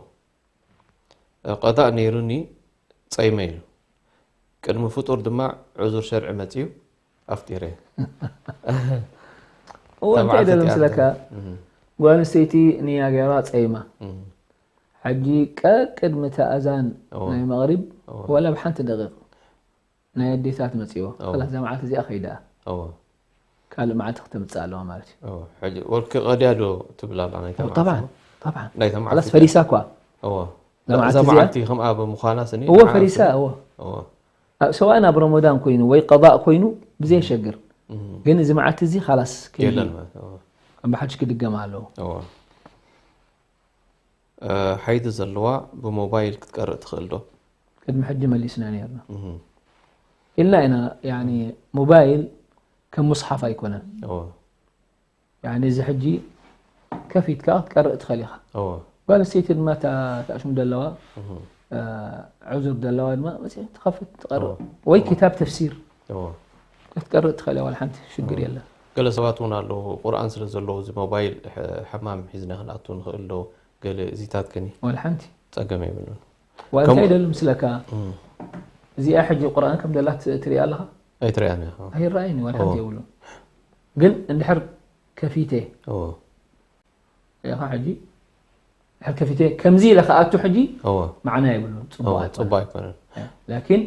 ቀዳእ ነይሩኒ ጸይመ ኢሉ። ቅድሚ ፍጡር ድማ ዑዙር ሸርዒ መጺኡ ኣፍጢረ። እወ እንታይ ደለ ምስለካ ጓል ኣንስተይቲ ንያ ገይራ ጸይማ ሕጂ ቀቅድሚ ተኣዛን ናይ መቕሪብ ወላ ብሓንቲ ደቂቕ ናይ ኣዴታት መጺዎ እወ። ከላስ እዛ መዓልቲ እዚኣ ከይዳ እወ። ካልእ መዓልቲ ክተምጽእ ኣለዋ ማለት እዩ እወ። ሕጂ ወልኪ ቀድያ ዶ ትብል ኣላ ናይታ መዓልቲ ጠብዓን እሞ? ጠብዓን ናይታ መዓልቲ ከላስ ፈሪሳ እኳ እወ። እዛ እዛ መዓልቲ እዚኣ መዓልቲ ከምኣ ብምዃና ስኒ እወ ንዓ ፈሪሳ እወ እወ። ሰዋእን ኣብ ረመዳን ኮይኑ ወይ ቀባእ ኮይኑ ብዘየሸግር እህ። ግን እዚ መዓልቲ እዚ ካላስ ከይዱ የለን ማለት እወ። ከም ብሓድሽ ክድገም ኣለዎ እወ። ሓይሊ ዘለዋ ብሞባይል ክትቀርእ ትኽእል ዶ? ቅድሚ ሕጂ መሊስና ነርና እህ። ኢልና ኢና ያኒ ሞባይል ከም ሙስሓፍ ኣይኮነን እዎ። ያኒ እዚ ሕጂ ከፊትካ ክትቀርእ ትኽእል ኢኻ እዎ። ጓል ኣንስተይቲ ድማ እታ ታእሽም ደለዋ እህ። ዑዙር ደለዋ ድማ መፂ ትኸፍት ትቐርእ እዎ። ወይ እዎ። ክታብ ተፍሲር እዎ። ክትቀርእ ትኽእል እያ ዋላ ሓንቲ ሽግር እዎ። የለን ገለ ሰባት እውን ኣለዉ ቁርኣን ስለ ዘለዎ እዚ ሞባይል ሕ- ሕማም ሒዝና ክንኣቱ ንኽእል ዶ ገለ እዚታት ከኒ ዋላ ሓንቲ ጸገም የብሉን። ዋላ ከምኡ- እንታይ ደሉ ምስለካ እም፣ እዚኣ ሕጂ ቁርኣን ከም ደላ ት- ትሪኣ ኣለኻ? ኣይትሪኣን እያ። ኣይረኣይን ዋላ ሓንቲ ኦ። የብሉን። ግን እንድሕር ከፊተ ኦ። ኢኻ ሕጂ እንድሕር ከፊተ ከምዚ ኢለ ከኣቱ ሕጂ ኦ። መዓና የብሉን። ጽቡቕ ኦ፣ ኣይኮነን። ጽቡቕ ኣይኮነን። ላኪን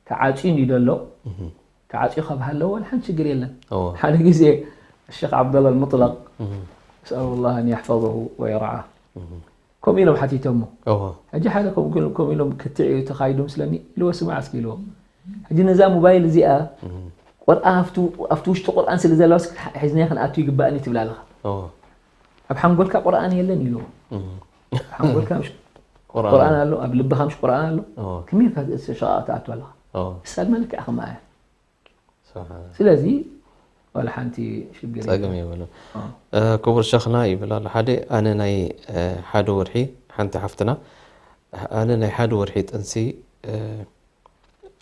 ተዓጽዩ እንዲዩ ደሎ እም። ተዓፅዩ ካብ ሃለወ ሓንቲ ሽግር የለን እወ። ሓደ ግዜ الشيخ عبد الله المطلق እህ። نسأل الله أن يحفظه ويرعاه እህ። ከምኡ ኢሎም ሓቲቶሞ እወ። ሕጂ ሓደ ከምኡ ኢሎም- ከምኡ ኢሎም ክትዕ እዩ ተኻይዱ ምስለኒ ኢልዎ ስማዕ እስኪ ኢልዎ ሕጂ ነዛ ሞባይል እዚኣ እህ። ቁርኣን ኣብቲ ኣብቲ ውሽጢ ቁርኣን ስለ ዘለዋ እስኪ ሒዝናያ ክንኣቱ ይግባእኒ ትብል ኣለኻ እወ። ኣብ ሓንጎልካ ቁርኣን የለን ኢልዎ እህ። ኣብ ሓንጎልካ ምሽ ቁርኣን ቁርኣን ኣሎ ኣብ ልብኻ ምሽ ቁርኣን ኣሎ እወ። ከመይ ኢልካ ሸቓቕ ትኣቱ ኣለኻ እወ። እሳ ድማ ልክዕ ከምኣ እያ ስለዚ ዋላ ሓንቲ ሽግር ጸገም የብሉ። ክቡር ሸኽና ይብል ኣሎ ሓደ ኣነ ናይ ሓደ ወርሒ ሓንቲ ሓፍትና ኣነ ናይ ሓደ ወርሒ ጥንሲ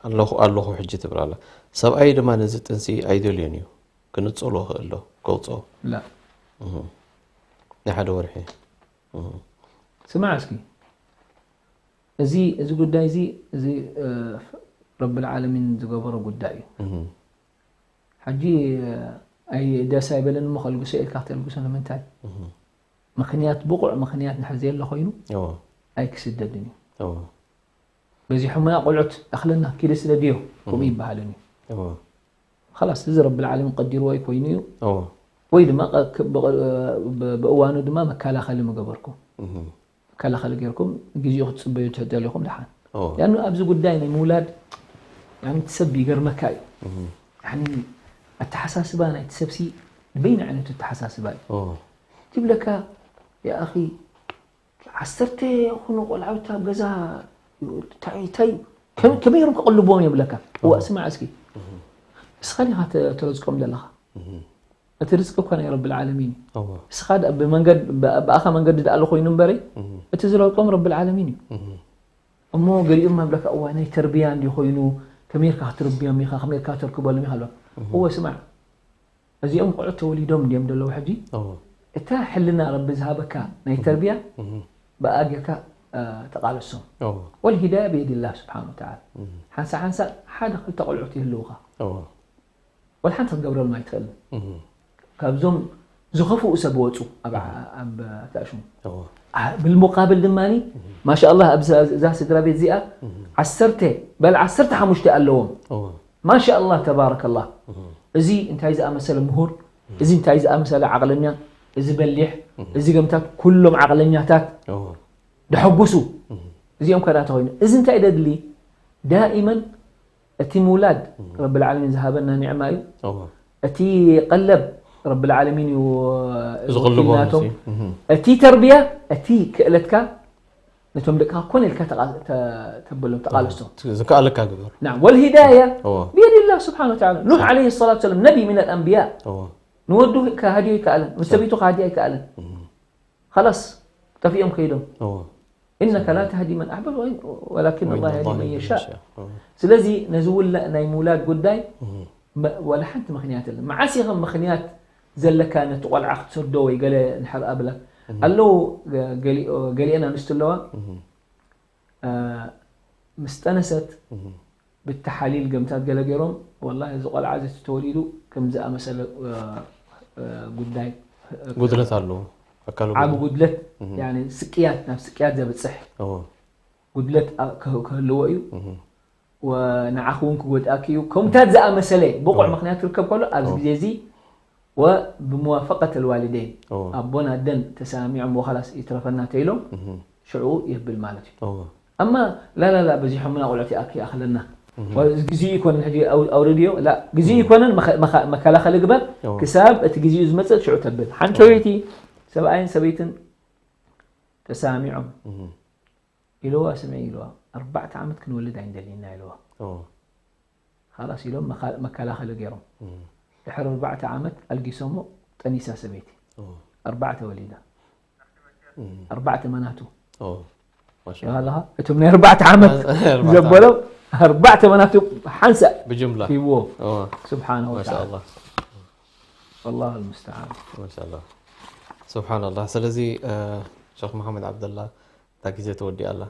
ኣለኹ ኣለኹ ሕጂ ትብል ኣላ። ሰብኣይ ድማ ነዚ ጥንሲ ኣይደልዮን እዩ ክንጽሎ ክእል ዶ ከውጽኦ ላ ናይ ሓደ ወርሒ ስማዕ እስኪ እዚ እዚ ጉዳይ እዚ እዚ ረብል ዓለሚን ዝገበሮ ጉዳይ እዩ። ሕጂ ኣይ ደስ ኣይበለን እሞ ከልግሶ ኢልካ ክተልግሶ ንምንታይ? ምኽንያት ብቑዕ ምኽንያት ንሕር ዘየለ ኮይኑ ኣይክስደድን እዩ። በዚሖምና ቆልዑት ኣኽለና ኪዲ ስደድዮ ከምኡ ይበሃልን እዩ። ኸላስ እዚ ረብል ዓለሚን ቀዲርዎ እዩ ኮይኑ እዩ። ወይ ድማ ብእዋኑ ድማ መከላኸሊ ምገበርኩም። መከላኸሊ ጌርኩም ግዜኡ ክትፅበዩ ትደልኹም ድሓን ያኑ ኣብዚ ጉዳይ ናይ ምውላድ ያኒ እቲ ሰብ ይገርመካ እዩ። ያኒ ኣተሓሳስባ ናይቲ ሰብሲ በይን ዓይነት ኣተሓሳስባ እዩ። ትብለካ፣ ያ ኣኺ፣ ዓሰርተ ይኹኑ ቆልዓውታ ኣብ ገዛ እንታይ እንታይ ከመይ ገይሮም ክቕልብዎም እዮም ይብለካ። እዋ ስማዕ እስኪ፣ እስኻ ዲኻ ተረዝቆም ዘለኻ? እቲ ርዝቂ እኳ ናይ ረብል ዓለሚን እዩ። እስኻ ብኣኻ መንገዲ ደኣ ኣሎ ኮይኑ እምበረይ፣ እቲ ዝረዝቆም ረብል ዓለሚን እዩ። እሞ ገሊኦም መብለካ እዋ ናይ ተርቢያ እንዲ ኮይኑ፣ ከመይርካ ክትርብዮም ኢኻ፣ ከመይርካ ተርክበሎም ኢኻ ኣሎ። እወ ስማዕ፣ እዚኦም ቆልዑት ተወሊዶም እንዲዮም ዘለዉ ሕጂ። እታ ሕልና ረቢ ዝሃበካ ናይ ተርቢያ ብኣ ጌርካ ተቃለሶም። ወልሂዳያ ብየድላህ ስብሓን ወተዓላ። ሓንሳ ሓንሳ ሓደ ክልተ ቆልዑት ይህልውኻ። ወላ ሓንቲ ክትገብረሎም ኣይትኽእልን። ካብዞም ዝኸፍኡ ሰብ ወፁ ኣብ ታእሹም። ብልሙቃብል ድማ ማሻ ኣላህ እዛ ስድራ ቤት እዚኣ ዓሰርተ በል ዓሰርተ ሓሙሽተ ኣለዎም። ማሻ ኣላህ ተባረከላህ። እዚ እንታይ ዝኣመሰለ ምሁር፣ እዚ እንታይ ዝኣመሰለ ዓቕለኛ፣ እዚ በሊሕ፣ እዚ ገምታት ኩሎም ዓቕለኛታት ደሐጉሱ። እዚኦም ከዳ ተኾይኑ እዚ እንታይ ደድሊ ዳኢመን እቲ ምውላድ ረብል ዓለሚን ዝሃበና ኒዕማ እዩ። እቲ ቀለብ ረብል ዓለሚን እዩ ዝቕልቦም ወኪልናቶም። እቲ ተርቢያ እቲ ክእለትካ ነቶም ደቅኻ ኮነ ኢልካ ተብሎም ተቃለሶም። ዝከኣለካ ግበር። ናም ወልሂዳያ ብየድላህ ስብሓን ወተዓላ። ኑሕ ዓለይሂ ሰላቱ ሰላም ነቢ ሚነል ኣንብያ ንወዱ ከሃድዮ ኣይከኣለን፣ ምስ ሰበይቱ ከሃድዮ ኣይከኣለን። ኸላስ ጠፊኦም ከይዶም። እነከ ላ ተህዲ መን ኣሕበብተ ወላኪን ኣላህ የህዲ መን የሻእ። ስለዚ ነዚ ውላእ ናይ ምውላድ ጉዳይ ወላ ሓንቲ ምኽንያት የለን። መዓስ ኢኸም ምኽንያት ዘለካ ነቲ ቆልዓ ክትሰዶ ወይ ገለ እንድሕር ኣብላ ኣለዉ። ገሊአን ኣንስቲ ኣለዋ ምስ ጠነሰት ብተሓሊል ገምታት ገለ ገይሮም ወላ እዚ ቆልዓ እዚ ተወሊዱ ከም ዝኣመሰለ ጉዳይ ጉድለት ኣለዎ። ኣካሉ ዓብ ጉድለት ስቅያት ናብ ስቅያት ዘብፅሕ ጉድለት ክህልዎ እዩ። ንዓኺ እውን ክጎድኣኪ እዩ። ከምታት ዝኣመሰለ ብቑዕ ምኽንያት ክርከብ ከሎ ኣብዚ ግዜ እዚ ወብሙዋፈቀት ልዋሊደይን ኣቦን ኣደን ተሰማሚዖም ወኸላስ ይትረፈና ተይሎም ሽዑ ይብል ማለት እዩ። ኣማ ላላላ በዚሖምና ቆልዑት ይኣክ ይኣኽለና ግዜኡ ይኮነን ሕጂ ኣውርድዮ ላ ግዜኡ ይኮነን መከላኸሊ ግበር ክሳብ እቲ ግዜኡ ዝመፅእ ሽዑ ተብል ሓንቲ ሰበይቲ ሰብኣይን ሰበይትን ተሰማሚዖም ኢልዋ ስምዒ ኢልዋ ኣርባዕተ ዓመት ክንወልድ ኣይንደልይና ኢልዋ። ኻላስ ኢሎም መከላኸሊ ገይሮም ድሕሪ ኣርባዕተ ዓመት ኣልጊሶሞ ጠኒሳ ሰበይቲ ኣርባዕተ ወሊዳ ኣርባዕተ መናቱ ኣለኻ እቶም ናይ ኣርባዕተ ዓመት ዘበሎም ኣርባዕተ መናቱ ሓንሳእ ብጅምላ ሂብዎ ስብሓነ ወተዓላ ማሻኣላ ወላሁ ልሙስተዓን ማሻኣላ ስብሓንላ ስለዚ ሸክ መሓመድ ዓብደላ እታ ግዜ ተወዲኣ ኣላ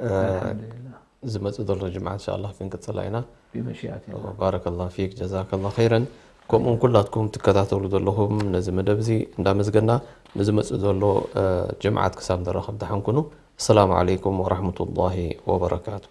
ኣልሓምዱሊላህ ዝመፅእ ዘሎ ጅምዓ እንሻላ ክንቅፅላ ኢና ብመሽያት ባረከላ ፊክ ጀዛከላ ኸይረን ከምኡን ኩላትኩም ትከታተሉ ዘለኹም ነዚ መደብ እዚ እንዳመዝገና ንዝመፅእ ዘሎ ጅምዓት ክሳብ ንራኸብ ደሓን ኩኑ السلام عليكم ورحمة الله وبركاته